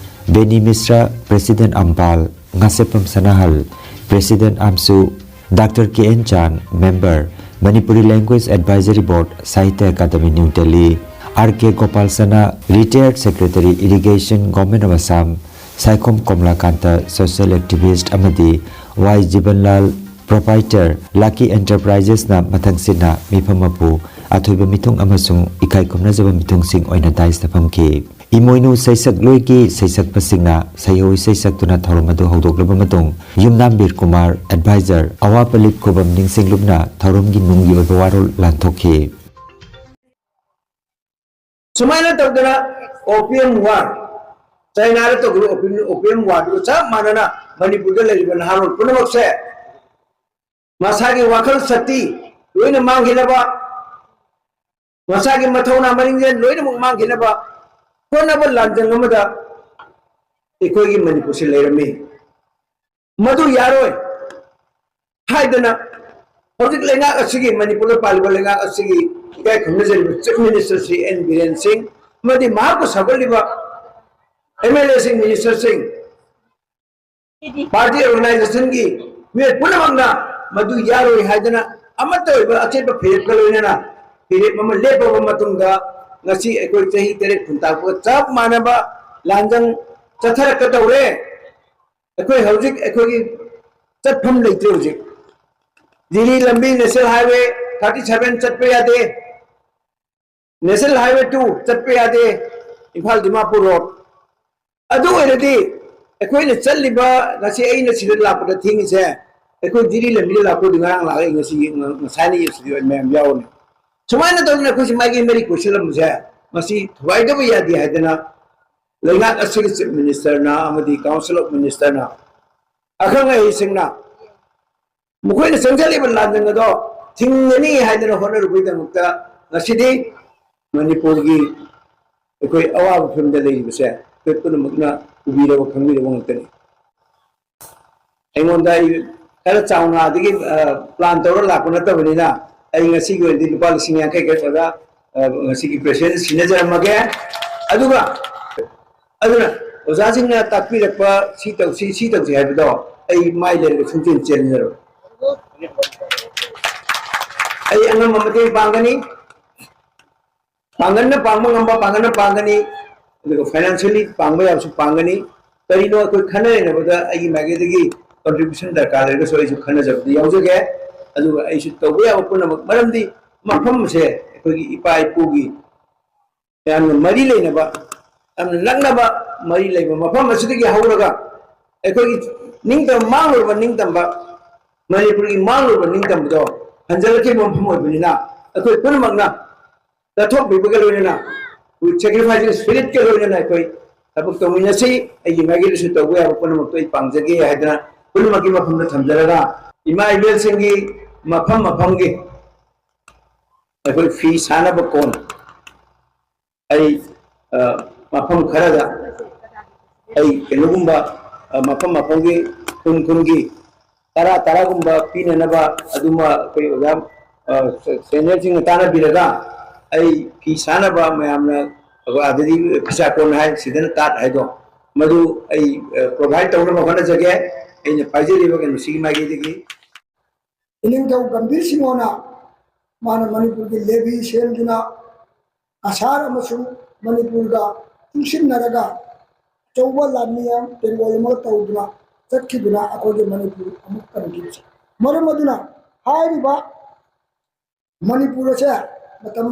Beni Mishra, president ꯑꯝꯄꯥꯜ, ꯉꯥꯁꯦꯞꯄꯝ ꯁꯅꯥꯍꯜ, ꯄ꯭ꯔꯁꯤꯗꯦꯟ ꯑꯝꯁꯨ, doctor K N Chan, member, Manipuri language advisory board, Sahitya academy, New Delhi, R K Gopal Sana, retired secretary, irrigation, government of Assam, Saikhom Kamalakanta, social activist, ꯑꯃꯗꯤ ꯋꯥꯏ ꯖꯤꯕꯟꯂꯥꯜ, ꯄ꯭ꯔꯣꯄꯥꯏꯇꯔ, ꯂꯛꯀꯤ ꯑꯦꯟꯇꯔꯄ꯭ꯔꯥꯏꯖꯦꯁꯅ ꯃꯊꯪꯁꯤꯠꯅ ꯃꯤꯐꯝ ꯃꯄꯨ, ꯑꯊꯣꯏꯕ ꯃꯤꯊꯨꯡ ꯑꯃꯁꯨꯡ ꯏꯀꯥꯏ ꯈꯨꯝꯅꯖꯕ ꯃꯤꯊꯨꯡꯁꯤꯡ ꯑꯣꯏꯅ ꯗꯥꯏꯁꯇ ꯐꯝꯈꯤ꯫ ꯏꯃꯣꯏꯅꯨ ꯁꯩꯁꯛꯂꯣꯏꯒꯤ ꯁꯩꯁꯛꯄꯁꯤꯡꯅ ꯁꯩꯍꯧ ꯏꯁꯩ ꯁꯛꯇꯨꯅ ꯊꯧꯔꯝ ꯑꯗꯨ ꯍꯧꯗꯣꯛꯂꯕ ꯃꯇꯨꯡ, ꯌꯨꯝꯅꯥꯝ ꯕꯤꯔ ꯀꯨꯃꯥꯔ, ꯑꯦꯗꯚꯥꯏꯖꯔ, ꯑꯋꯥꯄꯜꯂꯤ ꯈꯨꯕꯝ ꯅꯤꯡꯁꯤꯡꯂꯨꯞꯅ ꯊꯧꯔꯝꯒꯤ ꯅꯨꯡꯒꯤ ꯑꯣꯏꯕ ꯋꯥꯔꯣꯜ ꯂꯥꯟꯊꯣꯛꯈꯤ꯫ ꯁꯨꯃꯥꯏꯅ ꯇꯧꯗꯅ ꯑꯣꯄꯤꯌꯝ ꯋꯥꯔ, ꯆꯥꯏꯅꯥꯗ ꯇꯧꯈꯤꯕ ꯑꯣꯄꯤꯌꯝ, ꯑꯣꯄꯤꯌꯝ ꯋꯥꯔꯗꯨꯒ ꯆꯞ ꯃꯥꯟꯅꯅ ꯃꯅꯤꯄꯨꯔꯗ ꯂꯩꯔꯤꯕ ꯅꯍꯥꯔꯣꯜ ꯄꯨꯝꯅꯃꯛꯁꯦ ꯃꯁꯥꯒꯤ ꯋꯥꯈꯜ ꯁꯛꯇꯤ ꯂꯣꯏꯅ ꯃꯥꯡꯈꯤꯅꯕ, ꯃꯁꯥꯒꯤ ꯃꯊꯧꯅꯥ ꯃꯔꯤꯡꯖꯦꯜ ꯂꯣꯏꯅꯃꯛ ꯃꯥꯡꯈꯤꯅꯕ ꯍꯣꯠꯅꯕ ꯂꯥꯟꯖꯪ ꯑꯃꯗ ꯑꯩꯈꯣꯏꯒꯤ ꯃꯅꯤꯄꯨꯔꯁꯤ ꯂꯩꯔꯝꯃꯤ꯫ ꯃꯗꯨ ꯌꯥꯔꯣꯏ ꯍꯥꯏꯗꯅ ꯍꯧꯖꯤꯛ ꯂꯩꯉꯥꯛ ꯑꯁꯤꯒꯤ, ꯃꯅꯤꯄꯨꯔꯗ ꯄꯥꯜꯂꯤꯕ ꯂꯩꯉꯥꯛ ꯑꯁꯤꯒꯤ ꯏꯀꯥꯏ ꯈꯨꯝꯅꯖꯔꯤꯕ chief minister Shri N Biren Singh ꯑꯃꯗꯤ ꯃꯍꯥꯛꯄꯨ ꯁꯧꯒꯠꯂꯤꯕ ꯑꯦꯝ ꯑꯦꯜ ꯑꯦꯁꯤꯡ, ꯃꯤꯅꯤꯁꯇꯔꯁꯤꯡ, ꯄꯥꯔꯇꯤ ꯑꯣꯔꯒꯅꯥꯏꯖꯦꯁꯟꯒꯤ ꯃꯤꯑꯣꯏ ꯄꯨꯝꯅꯃꯛꯅ ꯃꯗꯨ ꯌꯥꯔꯣꯏ ꯍꯥꯏꯗꯅ ꯑꯃꯠꯇ ꯑꯣꯏꯕ ꯑꯆꯦꯠꯄ ꯐꯤꯔꯦꯞꯀ ꯂꯣꯏꯅꯅ ꯐꯤꯔꯦꯞ ꯑꯃ ꯂꯦꯞꯄꯕ ꯃꯇꯨꯡꯗ ꯉꯁꯤ ꯑꯩꯈꯣꯏ ꯆꯍꯤ ꯇꯔꯦꯠ ꯈꯨꯟꯇꯥꯛꯄꯒ ꯆꯞ ꯃꯥꯟꯅꯕ ꯂꯥꯟꯖꯪ ꯆꯠꯊꯔꯛꯀꯗꯧꯔꯦ꯫ ꯑꯩꯈꯣꯏ ꯍꯧꯖꯤꯛ ꯑꯩꯈꯣꯏꯒꯤ ꯆꯠꯐꯝ ꯂꯩꯇ꯭ꯔꯦ꯫ ꯍꯧꯖꯤꯛ ꯖꯤꯔꯤ ꯂꯝꯕꯤ, ꯅꯦꯁꯅꯦꯜ ꯍꯥꯏꯋꯦ ꯊꯥꯔꯇꯤ ꯁꯚꯦꯟ ꯆꯠꯄ ꯌꯥꯗꯦ, ꯅꯦꯁꯅꯦꯜ ꯍꯥꯏꯋꯦ ꯇꯨ ꯆꯠꯄ ꯌꯥꯗꯦ, ꯏꯝꯐꯥꯜ ꯗꯤꯃꯥꯄꯨꯔ ꯔꯣꯗ꯫ ꯑꯗꯨ ꯑꯣꯏꯔꯗꯤ ꯑꯩꯈꯣꯏꯅ ꯆꯠꯂꯤꯕ, ꯉꯁꯤ ꯑꯩꯅ ꯁꯤꯗ ꯂꯥꯛꯄꯗ ꯊꯦꯡꯉꯤꯁꯦ, ꯑꯩꯈꯣꯏ ꯖꯤꯔꯤ ꯂꯝꯕꯤꯗ ꯂꯥꯛꯄꯗꯤ ꯉꯔꯥꯡ ꯂꯥꯛꯑꯦ, ꯉꯁꯤ, ꯉꯁꯥꯏꯅ ꯁꯤꯗ ꯃꯌꯥꯝ ꯌꯥꯎꯔꯅꯤ꯫ ꯁꯨꯃꯥꯏꯅ ꯇꯧꯗꯅ ꯑꯩꯈꯣꯏꯁꯤ ꯃꯥꯏꯀꯩ ꯃꯔꯤ ꯀꯣꯏꯁꯤꯜꯂꯝꯕꯁꯦ, ꯃꯁꯤ ꯊꯨꯒꯥꯏꯗꯕ ꯌꯥꯗꯦ ꯍꯥꯏꯗꯅ ꯂꯩꯉꯥꯛ ꯑꯁꯤꯒꯤ ꯆꯤꯐ ꯃꯤꯅꯤꯁꯇꯔꯅ ꯑꯃꯗꯤ ꯀꯥꯎꯟꯁꯤꯜ ꯑꯣꯐ ꯃꯤꯅꯤꯁꯇꯔꯅ, ꯑꯈꯪ ꯑꯍꯩꯁꯤꯡꯅ ꯃꯈꯣꯏꯅ ꯆꯪꯁꯤꯜꯂꯤꯕ ꯂꯥꯟꯖꯪ ꯑꯗꯣ ꯊꯤꯡꯒꯅꯤ ꯍꯥꯏꯗꯅ ꯍꯣꯠꯅꯔꯨꯕꯒꯤꯗꯃꯛꯇ ꯉꯁꯤꯗꯤ ꯃꯅꯤꯄꯨꯔꯒꯤ ꯑꯩꯈꯣꯏ ꯑꯋꯥꯕ ꯐꯤꯕꯝꯗ ꯂꯩꯔꯤꯕꯁꯦ ꯑꯩꯈꯣꯏ ꯄꯨꯝꯅꯃꯛꯅ ꯎꯕꯤꯔꯕ, ꯈꯪꯕꯤꯔꯕ ꯉꯥꯛꯇꯅꯤ꯫ ꯑꯩꯉꯣꯟꯗ ꯑꯩ ꯈꯔ ꯆꯥꯎꯅ ꯑꯗꯒꯤ, ꯑ, ꯄ꯭ꯂꯥꯟ ꯇꯧꯔ ꯂꯥꯛꯄ ꯅꯠꯇꯕꯅꯤꯅ ꯑꯩ ꯉꯁꯤꯒꯤ ꯑꯣꯏꯅꯗꯤ ꯂꯨꯄꯥ ꯂꯤꯁꯤꯡ ꯌꯥꯡꯈꯩ ꯈꯛꯇꯗ, ꯑ, ꯉꯁꯤꯒꯤ ꯄ꯭ꯔꯦꯁꯤꯗꯦꯟ ꯁꯤꯟꯅꯖꯔꯝꯃꯒꯦ꯫ ꯑꯗꯨꯒ ꯑꯗꯨꯅ ꯑꯣꯖꯥꯁꯤꯡꯅ ꯇꯥꯛꯄꯤꯔꯛꯄ ꯁꯤ ꯇꯧꯁꯤ, ꯁꯤ ꯇꯧꯁꯤ ꯍꯥꯏꯕꯗꯣ ꯑꯩ ꯃꯥꯏ ꯂꯩꯔꯒ ꯁꯨꯡꯆꯦꯟ ꯆꯦꯟꯖꯔꯣꯏ꯫ ꯑꯩ ꯑꯉꯝꯕ ꯃꯇꯦꯡ ꯄꯥꯡꯒꯅꯤ꯫ ꯄꯥꯡꯒꯜꯅ ꯄꯥꯡꯕ ꯉꯝꯕ ꯄꯥꯡꯒꯜꯅ ꯄꯥꯡꯒꯅꯤ, ꯑꯗꯨꯒ ꯐꯥꯏꯅꯥꯟꯁꯤꯌꯦꯜꯂꯤ ꯄꯥꯡꯕ ꯌꯥꯕꯁꯨ ꯄꯥꯡꯒꯅꯤ꯫ ꯀꯔꯤꯅꯣ ꯑꯩꯈꯣꯏ ꯈꯟꯅ ꯅꯩꯅꯕꯗ ꯑꯩꯒꯤ ꯃꯥꯏꯀꯩꯗꯒꯤ ꯀꯟꯇ꯭ꯔꯤꯕ꯭ꯌꯨꯁꯟ ꯗꯔꯀꯥꯔ ꯂꯩꯔꯒꯁꯨ ꯑꯩꯁꯨ ꯈꯟꯅꯖꯕꯗ ꯌꯥꯎꯖꯒꯦ꯫ ꯑꯗꯨꯒ ꯑꯩꯁꯨ ꯇꯧꯕ ꯌꯥꯕ ꯄꯨꯝꯅꯃꯛ, ꯃꯔꯝꯗꯤ ꯃꯐꯝ ꯑꯁꯦ ꯑꯩꯈꯣꯏꯒꯤ ꯏꯄꯥ ꯏꯄꯨꯒꯤ ꯌꯥꯝꯅ ꯃꯔꯤ ꯂꯩꯅꯕ, ꯌꯥꯝꯅ ꯅꯛꯅꯕ ꯃꯔꯤ ꯂꯩꯕ ꯃꯐꯝ ꯑꯁꯤꯗꯒꯤ ꯍꯧꯔꯒ ꯑꯩꯈꯣꯏꯒꯤ ꯅꯤꯡꯇꯝ, ꯃꯥꯡꯂꯨꯔꯕ ꯅꯤꯡꯇꯝꯕ ꯃꯅꯤꯄꯨꯔꯒꯤ ꯃꯥꯡꯂꯨꯔꯕ ꯅꯤꯡꯇꯝꯕꯗꯣ ꯍꯟꯖꯤꯜꯂꯛꯈꯤꯕ ꯃꯐꯝ ꯑꯣꯏꯕꯅꯤꯅ ꯑꯩꯈꯣꯏ ꯄꯨꯝꯅꯃꯛꯅ ꯆꯠꯊꯣꯛꯄꯤꯕꯒ ꯂꯣꯏꯅꯅ, with sacrificing spiritꯀ ꯂꯣꯏꯅꯅ ꯑꯩꯈꯣꯏ ꯊꯕꯛ ꯇꯧꯃꯤꯟꯅꯁꯤ꯫ ꯑꯩꯒꯤ ꯃꯥꯏꯀꯩꯗꯁꯨ ꯇꯧꯕ ꯌꯥꯕ ꯄꯨꯝꯅꯃꯛꯇꯣ ꯑꯩ ꯄꯥꯡꯖꯒꯦ ꯍꯥꯏꯗꯅ ꯄꯨꯝꯅꯃꯛꯀꯤ ꯃꯐꯝꯗ ꯊꯝꯖꯔꯒ, ꯏꯃꯥ ꯏꯕꯦꯜꯁꯤꯡꯒꯤ ꯃꯐꯝ ꯃꯐꯝꯒꯤ ꯑꯩꯈꯣꯏ ꯐꯤ ꯁꯥꯅꯕ ꯀꯣꯟ, ꯑꯩ, ꯑ, ꯃꯐꯝ ꯈꯔꯗ ꯑꯩ ꯀꯩꯅꯣꯒꯨꯝꯕ, ꯑ, ꯃꯐꯝ ꯃꯐꯝꯒꯤ ꯈꯨꯟ ꯈꯨꯟꯒꯤ ꯇꯔꯥ ꯇꯔꯥꯒꯨꯝꯕ ꯄꯤꯅꯅꯕ ꯑꯗꯨꯃ ꯑꯩꯈꯣꯏ ꯑꯣꯖꯥ, ꯑ, ꯁꯦꯅꯤꯌꯔꯁꯤꯡꯅ ꯇꯥꯟꯅꯕꯤꯔꯒ ꯑꯩ ꯐꯤ ꯁꯥꯅꯕ ꯃꯌꯥꯝꯅ, ꯑꯗꯨꯗꯤ ꯐꯤꯁꯥ ꯀꯣꯟ ꯍꯥꯏ, ꯁꯤꯗꯅ ꯇꯥꯠ ꯍꯥꯏꯗꯣ, ꯃꯗꯨ ꯑꯩ ꯄ꯭ꯔꯣꯚꯥꯏꯠ ꯇꯧꯅꯕ ꯍꯣꯠꯅꯖꯒꯦ꯫ ꯑꯩꯅ ꯄꯥꯏꯖꯔꯤꯕ ꯀꯩꯅꯣꯁꯤꯒꯤ ꯃꯥꯏꯀꯩꯗꯒꯤ ꯏꯅꯤꯡꯊꯧ ꯒꯝꯚꯤꯔ ꯁꯤꯡꯍꯅ ꯃꯥꯅ ꯃꯅꯤꯄꯨꯔꯒꯤ ꯂꯦꯚꯤ ꯁꯦꯝꯗꯨꯅ ꯀꯁꯥꯔ ꯑꯃꯁꯨꯡ ꯃꯅꯤꯄꯨꯔꯒ ꯆꯨꯡꯁꯤꯟꯅꯔꯒ ꯑꯆꯧꯕ ꯂꯥꯟꯃꯤ ꯇꯦꯡꯒꯣꯜ ꯑꯃ ꯇꯧꯗꯨꯅ ꯆꯠꯈꯤꯗꯨꯅ ꯑꯩꯈꯣꯏꯒꯤ ꯃꯅꯤꯄꯨꯔ ꯑꯃꯨꯛ ꯀꯟꯈꯤꯕꯁꯦ꯫ ꯃꯔꯝ ꯑꯗꯨꯅ ꯍꯥꯏꯔꯤꯕ ꯃꯅꯤꯄꯨꯔ ꯑꯁꯦ ꯃꯇꯝ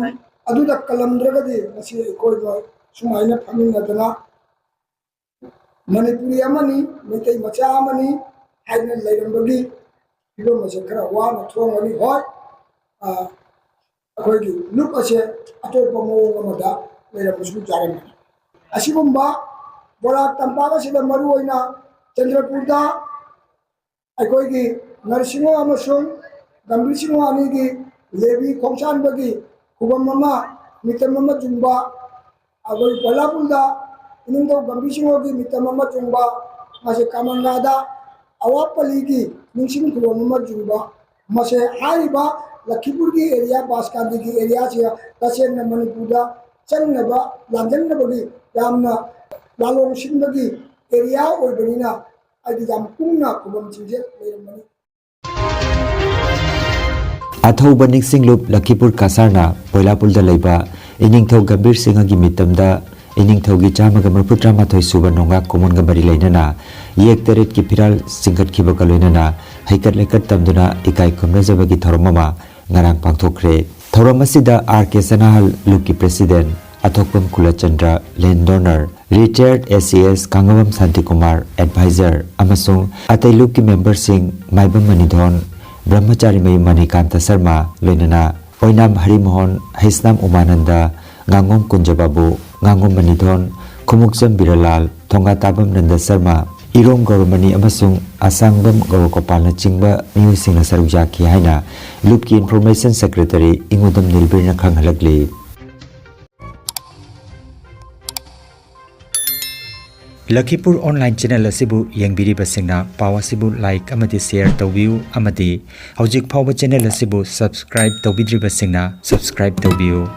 ꯑꯗꯨꯗ ꯀꯜꯂꯝꯗ꯭ꯔꯒꯗꯤ ꯉꯁꯤ ꯑꯩꯈꯣꯏ ꯁꯨꯃꯥꯏꯅ ꯐꯝꯃꯤꯟꯅꯗꯅ ꯃꯅꯤꯄꯨꯔꯤ ꯑꯃꯅꯤ, ꯃꯩꯇꯩ ꯃꯆꯥ ꯑꯃꯅꯤ ꯍꯥꯏꯅ ꯂꯩꯔꯝꯕꯒꯤ ꯐꯤꯕꯝ ꯑꯁꯦ ꯈꯔ ꯋꯥꯅ ꯊꯣꯛꯂꯝꯒꯅꯤ꯫ ꯍꯣꯏ, ꯑ, ꯑꯩꯈꯣꯏꯒꯤ ꯂꯨꯞ ꯑꯁꯦ ꯑꯇꯣꯞꯄ ꯃꯑꯣꯡ ꯑꯃꯗ ꯂꯩꯔꯝꯕꯁꯨ ꯌꯥꯔꯝꯒꯅꯤ꯫ ꯑꯁꯤꯒꯨꯝꯕ ꯕꯣꯔꯥꯛ ꯇꯝꯄꯥꯛ ꯑꯁꯤꯗ ꯃꯔꯨꯑꯣꯏꯅ ꯆꯟꯗ꯭ꯔꯄꯨꯔꯗ ꯑꯩꯈꯣꯏꯒꯤ ꯅꯔꯁꯤꯡꯍ ꯑꯃꯁꯨꯡ ꯒꯝꯚꯤꯔ ꯁꯤꯡꯍ ꯑꯅꯤꯒꯤ ꯂꯦꯕꯤ ꯈꯣꯡꯁꯥꯟꯕꯒꯤ ꯈꯨꯕꯝ ꯑꯃ, ꯃꯤꯇꯝ ꯑꯃ ꯆꯨꯡꯕ, ꯑꯩꯈꯣꯏ ꯄꯣꯏꯂꯥꯄꯨꯜꯗ ꯏꯅꯤꯡꯊꯧ ꯒꯝꯚꯤꯔ ꯁꯤꯡꯍꯒꯤ ꯃꯤꯇꯝ ꯑꯃ ꯆꯨꯡꯕ, ꯃꯁꯤ ꯀꯃꯟꯒꯥꯗ ꯑꯋꯥꯄꯜꯂꯤꯒꯤ ꯅꯤꯡꯁꯤꯡ ꯈꯨꯕꯝ ꯑꯃ ꯆꯨꯡꯕ, ꯃꯁꯤ ꯍꯥꯏꯔꯤꯕ ꯂꯈꯤꯄꯨꯔꯒꯤ ꯑꯦꯔꯤꯌꯥ, ꯕꯥꯁꯀꯥꯟꯗꯤꯒꯤ ꯑꯦꯔꯤꯌꯥꯁꯤꯗ ꯇꯁꯦꯡꯅ ꯃꯅꯤꯄꯨꯔꯗ ꯆꯪꯅꯕ, ꯂꯥꯟꯖꯪꯅꯕꯒꯤ ꯌꯥꯝꯅ ꯂꯥꯂꯣꯡ ꯁꯤꯟꯕꯒꯤ ꯑꯦꯔꯤꯌꯥ ꯑꯣꯏꯕꯅꯤꯅ ꯍꯥꯏꯗꯤ ꯌꯥꯝ ꯀꯨꯡꯅ ꯈꯨꯕꯝꯁꯤꯡꯁꯦ ꯂꯩꯔꯝꯕꯅꯤ꯫ ꯑꯊꯧꯕ ꯅꯤꯡꯁꯤꯡꯂꯨꯞ ꯂꯈꯤꯄꯨꯔ ꯀꯁꯥꯔꯅ ꯄꯣꯏꯂꯥꯄꯨꯜꯗ ꯂꯩꯕ ꯏꯅꯤꯡꯊꯧ ꯒꯝꯚꯤꯔ ꯁꯤꯡꯍꯒꯤ ꯃꯤꯇꯝꯗ ꯏꯅꯤꯡꯊꯧꯒꯤ ꯆꯥꯝꯃꯒ ꯃꯔꯤꯐꯨ ꯇꯔꯥꯃꯥꯊꯣꯏ ꯁꯨꯕ ꯅꯣꯡꯅꯥꯛ ꯀꯨꯝꯑꯣꯟꯒ ꯃꯔꯤ ꯂꯩꯅꯅ ꯌꯦꯛ ꯇꯔꯦꯠꯀꯤ ꯐꯤꯔꯥꯜ ꯆꯤꯡꯈꯠꯈꯤꯕꯒ ꯂꯣꯏꯅꯅ ꯍꯩꯀꯠ ꯂꯩꯀꯠ ꯇꯝꯗꯨꯅ ꯏꯀꯥꯏ ꯈꯨꯝꯅꯖꯕꯒꯤ ꯊꯧꯔꯝ ꯑꯃ ꯉꯔꯥꯡ ꯄꯥꯡꯊꯣꯛꯈ꯭ꯔꯦ꯫ ꯊꯧꯔꯝ ꯑꯁꯤꯗ ꯑꯥꯔ ꯀꯦ ꯁꯅꯥꯍꯜ, ꯂꯨꯞꯀꯤ ꯄ꯭ꯔꯦꯁꯤꯗꯦꯟ, ꯑꯊꯣꯛꯄꯝ ꯀꯨꯂꯆꯟꯗ꯭ꯔ, ꯂꯦꯟ donor, ꯔꯤꯇꯥꯌꯔꯗ A C S ꯀꯥꯡꯉꯕꯝ Shantikumar, adviser, ꯑꯃꯁꯨꯡ ꯑꯇꯩ ꯂꯨꯞꯀꯤ ꯃꯦꯝꯕꯔꯁꯤꯡ ꯃꯥꯏꯕꯝ ꯃꯅꯤꯙꯣꯟ, ꯕ꯭ꯔꯍ꯭ꯃꯆꯥꯔꯤꯃꯌꯨꯝ ꯃꯅꯤꯀꯥꯟꯇ ꯁꯔꯃ, ꯂꯣꯏꯅꯅ ꯑꯣꯏꯅꯥꯝ ꯍꯔꯤꯃꯣꯍꯟ, ꯍꯩꯁꯅꯥꯝ ꯎꯃꯥꯅꯟꯗ, ꯉꯥꯉꯣꯝ ꯀꯨꯟꯖꯕꯥꯕꯨ, ꯉꯥꯉꯣꯝ ꯃꯅꯤꯙꯣꯟ, ꯈꯨꯃꯨꯛꯆꯝ ꯕꯤꯔꯥꯂꯥꯜ, ꯊꯣꯡꯒꯥꯇꯥꯕꯝ ꯅꯟꯗ ꯁꯔꯃ, ꯏꯔꯣꯝ ꯒꯧꯔꯃꯅꯤ ꯑꯃꯁꯨꯡ ꯑꯁꯥꯡꯕꯝ ꯒꯧꯔꯒꯣꯄꯥꯜꯅꯆꯤꯡꯕ ꯃꯤꯑꯣꯏꯁꯤꯡꯅ ꯁꯔꯨꯛ ꯌꯥꯈꯤ ꯍꯥꯏꯅ ꯂꯨꯞꯀꯤ ꯏꯟꯐꯣꯔꯃꯦꯁꯟ ꯁꯦꯀ꯭ꯔꯦꯇꯔꯤ ꯏꯉꯨꯗꯝ ꯅꯤꯜꯕꯤꯔꯅ ꯈꯪꯍꯜꯂꯛꯂꯤ꯫ ꯂꯈꯤꯄꯨꯔ ꯑꯣꯟꯂꯥꯏꯟ ꯆꯦꯅꯦꯜ ꯑꯁꯤꯕꯨ ꯌꯦꯡꯕꯤꯔꯤꯕꯁꯤꯡꯅ ꯄꯥꯎ ꯑꯁꯤꯕꯨ ꯂꯥꯏꯛ ꯑꯃꯗꯤ ꯁꯦꯌꯔ ꯇꯧꯕꯤꯌꯨ ꯑꯃꯗꯤ ꯍꯧꯖꯤꯛ ꯐꯥꯎꯕ ꯆꯦꯅꯦꯜ ꯑꯁꯤꯕꯨ ꯁꯕꯁꯀ꯭ꯔꯥꯏꯕ ꯇꯧꯕꯤꯗ꯭ꯔꯤꯕꯁꯤꯡꯅ ꯁꯕꯁꯀ꯭ꯔꯥꯏꯕ ꯇꯧꯕꯤꯌꯨ꯫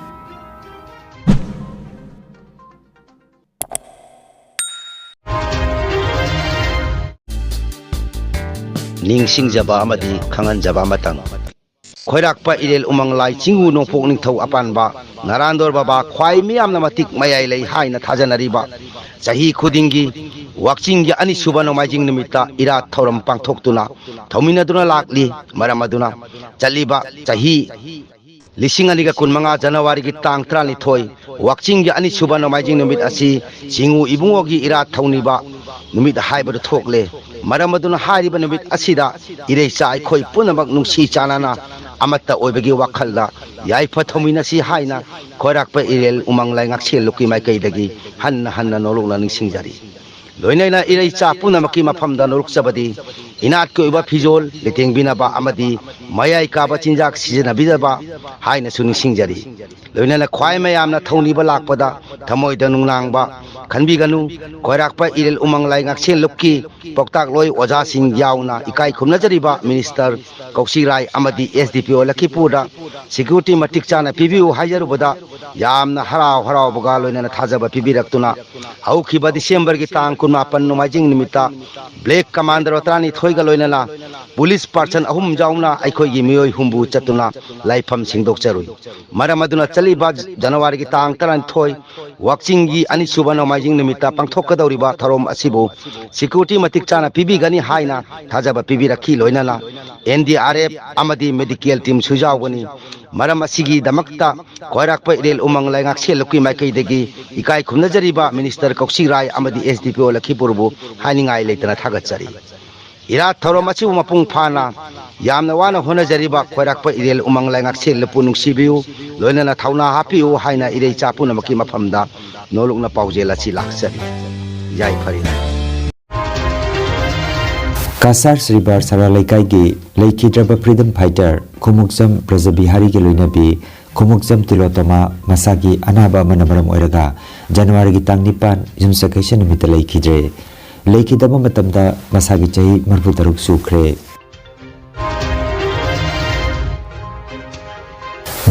ꯅꯤꯡꯁꯤꯡꯖꯕ ꯑꯃꯗꯤ ꯈꯪꯍꯟꯖꯕ ꯑꯃꯇꯪ꯫ ꯈꯣꯏꯔꯥꯛꯄ ꯏꯔꯦꯜ ꯎꯃꯪ ꯂꯥꯏ ꯆꯤꯡꯉꯨ ꯅꯣꯡꯄꯣꯛ ꯅꯤꯡꯊꯧ ꯑꯄꯥꯟꯕ ꯅꯔꯥꯟꯗꯣꯔ ꯕꯕꯥ ꯈ꯭ꯋꯥꯏ ꯃꯤꯌꯥꯝꯅ ꯃꯇꯤꯛ ꯃꯌꯥꯏ ꯂꯩ ꯍꯥꯏꯅ ꯊꯥꯖꯅꯔꯤꯕ ꯆꯍꯤ ꯈꯨꯗꯤꯡꯒꯤ ꯋꯥꯛꯆꯤꯡꯒꯤ ꯑꯅꯤꯁꯨꯕ ꯅꯣꯡꯃꯥꯏꯖꯤꯡ ꯅꯨꯃꯤꯠꯇ ꯏꯔꯥꯠ ꯊꯧꯔꯝ ꯄꯥꯡꯊꯣꯛꯇꯨꯅ ꯊꯧꯃꯤꯟꯅꯗꯨꯅ ꯂꯥꯛꯂꯤ꯫ ꯃꯔꯝ ꯑꯗꯨꯅ ꯆꯠꯂꯤꯕ ꯆꯍꯤ ꯂꯤꯁꯤꯡ ꯑꯅꯤꯒ ꯀꯨꯟꯃꯉꯥ ꯖꯅꯋꯥꯔꯤꯒꯤ ꯇꯥꯡ ꯇꯔꯥꯅꯤꯊꯣꯏ, ꯋꯥꯛꯆꯤꯡꯒꯤ ꯑꯅꯤꯁꯨꯕ ꯅꯣꯡꯃꯥꯏꯖꯤꯡ ꯅꯨꯃꯤꯠ ꯑꯁꯤ ꯆꯤꯡꯉꯨ ꯏꯕꯨꯡꯉꯣꯒꯤ ꯏꯔꯥꯠ ꯊꯧꯅꯤꯕ ꯅꯨꯃꯤꯠ ꯍꯥꯏꯕꯗꯨ ꯊꯣꯛꯂꯦ꯫ ꯃꯔꯝ ꯑꯗꯨꯅ ꯍꯥꯏꯔꯤꯕ ꯅꯨꯃꯤꯠ ꯑꯁꯤꯗ ꯏꯔꯩꯆꯥ ꯑꯩꯈꯣꯏ ꯄꯨꯝꯅꯃꯛ ꯅꯨꯡꯁꯤ ꯆꯥꯟꯅꯅ ꯑꯃꯠꯇ ꯑꯣꯏꯕꯒꯤ ꯋꯥꯈꯜꯗ ꯌꯥꯏꯐ ꯊꯧꯃꯤꯟꯅꯁꯤ ꯍꯥꯏꯅ ꯈꯣꯏꯔꯥꯛꯄ ꯏꯔꯦꯜ ꯎꯃꯪ ꯂꯥꯏ ꯉꯥꯛꯁꯦꯜ ꯂꯨꯞꯀꯤ ꯃꯥꯏꯀꯩꯗꯒꯤ ꯍꯟꯅ ꯍꯟꯅ ꯅꯣꯂꯨꯛꯅ ꯅꯤꯡꯁꯤꯡꯖꯔꯤ꯫ ꯂꯣꯏꯅꯅ ꯏꯔꯩꯆꯥ ꯄꯨꯝꯅꯃꯛꯀꯤ ꯃꯐꯝꯗ ꯅꯣꯂꯨꯛꯆꯕꯗꯤ ꯏꯅꯥꯠꯀꯤ ꯑꯣꯏꯕ ꯐꯤꯖꯣꯜ ꯂꯤꯇꯦꯡꯕꯤꯅꯕ ꯑꯃꯗꯤ ꯃꯌꯥꯏ ꯀꯥꯕ ꯆꯤꯟꯖꯥꯛ ꯁꯤꯖꯤꯟꯅꯕꯤꯗꯕ ꯍꯥꯏꯅꯁꯨ ꯅꯤꯡꯁꯤꯡꯖꯔꯤ꯫ ꯂꯣꯏꯅꯅ ꯈ꯭ꯋꯥꯏ ꯃꯌꯥꯝꯅ ꯊꯧꯅꯤꯕ ꯂꯥꯛꯄꯗ ꯊꯃꯣꯏꯗ ꯅꯨꯡꯅꯥꯡꯕ ꯈꯟꯕꯤꯒꯅꯨ꯫ ꯈꯣꯏꯔꯥꯛꯄ ꯏꯔꯦꯜ ꯎꯃꯪ ꯂꯥꯏ ꯉꯥꯛꯁꯦꯜ ꯂꯨꯞꯀꯤ ꯄꯥꯎꯇꯥꯛꯂꯣꯏ ꯑꯣꯖꯥꯁꯤꯡ ꯌꯥꯎꯅ ꯏꯀꯥꯏ ꯈꯨꯝꯅꯖꯔꯤꯕ ꯃꯤꯅꯤꯁꯇꯔ ꯀꯧꯁꯤꯛ ꯔꯥꯏ ꯑꯃꯗꯤ S D P O ꯂꯈꯤꯄꯨꯔꯗ ꯁꯦꯀ꯭ꯌꯨꯔꯤꯇꯤ ꯃꯇꯤꯛ ꯆꯥꯅ ꯄꯤꯕꯤꯌꯨ ꯍꯥꯏꯖꯔꯨꯕꯗ ꯌꯥꯝꯅ ꯍꯔꯥꯎ ꯍꯔꯥꯎꯕꯒ ꯂꯣꯏꯅꯅ ꯊꯥꯖꯕ ꯄꯤꯕꯤꯔꯛꯇꯨꯅ ꯍꯧꯈꯤꯕ ꯗꯤꯁꯦꯝꯕꯔꯒꯤ ꯇꯥꯡ ꯀꯨꯟꯃꯥꯄꯟ ꯅꯣꯡꯃꯥꯏꯖꯤꯡ ꯅꯨꯃꯤꯠꯇ ꯕ꯭ꯂꯦꯛ ꯀꯃꯥꯟꯗꯔ ꯇꯔꯥꯅꯤꯊꯣꯏꯒ ꯂꯣꯏꯅꯅ ꯄꯨꯂꯤꯁ ꯄꯥꯔꯁꯟ ꯑꯍꯨꯝ ꯌꯥꯎꯅ ꯑꯩꯈꯣꯏꯒꯤ ꯃꯤꯑꯣꯏ ꯍꯨꯝꯐꯨ ꯆꯠꯇꯨꯅ ꯂꯥꯏꯐꯝ ꯁꯦꯡꯗꯣꯛꯆꯔꯨꯏ꯫ ꯃꯔꯝ ꯑꯗꯨꯅ ꯆꯠꯂꯤꯕ ꯖꯅꯋꯥꯔꯤꯒꯤ ꯇꯥꯡ ꯇꯔꯥꯅꯤꯊꯣꯏ, ꯋꯥꯛꯆꯤꯡꯒꯤ ꯑꯅꯤꯁꯨꯕ ꯅꯣꯡꯃꯥꯏꯖꯤꯡ ꯅꯨꯃꯤꯠꯇ ꯄꯥꯡꯊꯣꯛꯀꯗꯧꯔꯤꯕ ꯊꯧꯔꯝ ꯑꯁꯤꯕꯨ ꯁꯦꯀ꯭ꯌꯨꯔꯤꯇꯤ ꯃꯇꯤꯛ ꯆꯥꯅ ꯄꯤꯕꯤꯒꯅꯤ ꯍꯥꯏꯅ ꯊꯥꯖꯕ ꯄꯤꯕꯤꯔꯛꯈꯤ꯫ ꯂꯣꯏꯅꯅ N D R F ꯑꯃꯗꯤ ꯃꯦꯗꯤꯀꯦꯜ ꯇꯤꯝꯁꯨ ꯌꯥꯎꯒꯅꯤ꯫ ꯃꯔꯝ ꯑꯁꯤꯒꯤꯗꯃꯛꯇ ꯈ꯭ꯋꯥꯏꯔꯥꯛꯄ ꯏꯔꯦꯜ ꯎꯃꯪ ꯂꯥꯏꯉꯥꯛꯁꯦꯜ ꯂꯨꯞꯀꯤ ꯃꯥꯏꯀꯩꯗꯒꯤ ꯏꯀꯥꯏ ꯈꯨꯝꯅꯖꯔꯤꯕ ꯃꯤꯅꯤꯁꯇꯔ ꯀꯧꯁꯤꯛ ꯔꯥꯏ ꯑꯃꯗꯤ S D P O ꯂꯈꯤꯄꯨꯔꯕꯨ ꯍꯥꯏꯅꯤꯡꯉꯥꯏ ꯂꯩꯇꯅ ꯊꯥꯒꯠꯆꯔꯤ꯫ ꯏꯔꯥꯠ ꯊꯧꯔꯝ ꯑꯁꯤꯕꯨ ꯃꯄꯨꯡ ꯐꯥꯅ ꯌꯥꯝꯅ ꯋꯥꯅ ꯍꯣꯠꯅꯖꯔꯤꯕ ꯈ꯭ꯋꯥꯏꯔꯥꯛꯄ ꯏꯔꯦꯜ ꯎꯃꯪ ꯂꯥꯏꯉꯥꯛꯁꯦꯜ ꯂꯨꯞꯄꯨ ꯅꯨꯡꯁꯤꯕꯤꯌꯨ, ꯂꯣꯏꯅꯅ ꯊꯧꯅꯥ ꯍꯥꯞꯄꯤꯌꯨ ꯍꯥꯏꯅ ꯏꯔꯩꯆꯥ ꯄꯨꯝꯅꯃꯛꯀꯤ ꯃꯐꯝꯗ ꯅꯣꯂꯨꯛꯅ ꯄꯥꯎꯖꯦꯜ ꯑꯁꯤ ꯂꯥꯛꯆꯔꯤ꯫ ꯌꯥꯏꯐꯔꯦ꯫ ꯀꯁꯥꯔ ꯁ꯭ꯔꯤꯕꯥꯔ ꯁꯔꯥ ꯂꯩꯀꯥꯏꯒꯤ ꯂꯩꯈꯤꯗ꯭ꯔꯕ freedom fighter ꯈꯨꯃꯨꯛꯆꯝ ꯕ꯭ꯔꯖꯕꯤꯍꯥꯔꯤꯒꯤ ꯂꯣꯏꯅꯕꯤ ꯈꯨꯃꯨꯛꯆꯝ ꯇꯤꯂꯣꯇꯃꯥ ꯃꯁꯥꯒꯤ ꯑꯅꯥꯕ ꯑꯃꯅ ꯃꯔꯝ ꯑꯣꯏꯔꯒ ꯖꯅꯋꯥꯔꯤꯒꯤ ꯇꯥꯡ ꯅꯤꯄꯥꯟ ꯌꯨꯝꯁꯀꯩꯁ ꯅꯨꯃꯤꯠꯇ ꯂꯩꯈꯤꯗ꯭ꯔꯦ꯫ ꯂꯩꯈꯤꯗꯕ ꯃꯇꯝꯗ ꯃꯁꯥꯒꯤ ꯆꯍꯤ ꯃꯔꯤꯐꯨ ꯇꯔꯨꯛ ꯁꯨꯈ꯭ꯔꯦ꯫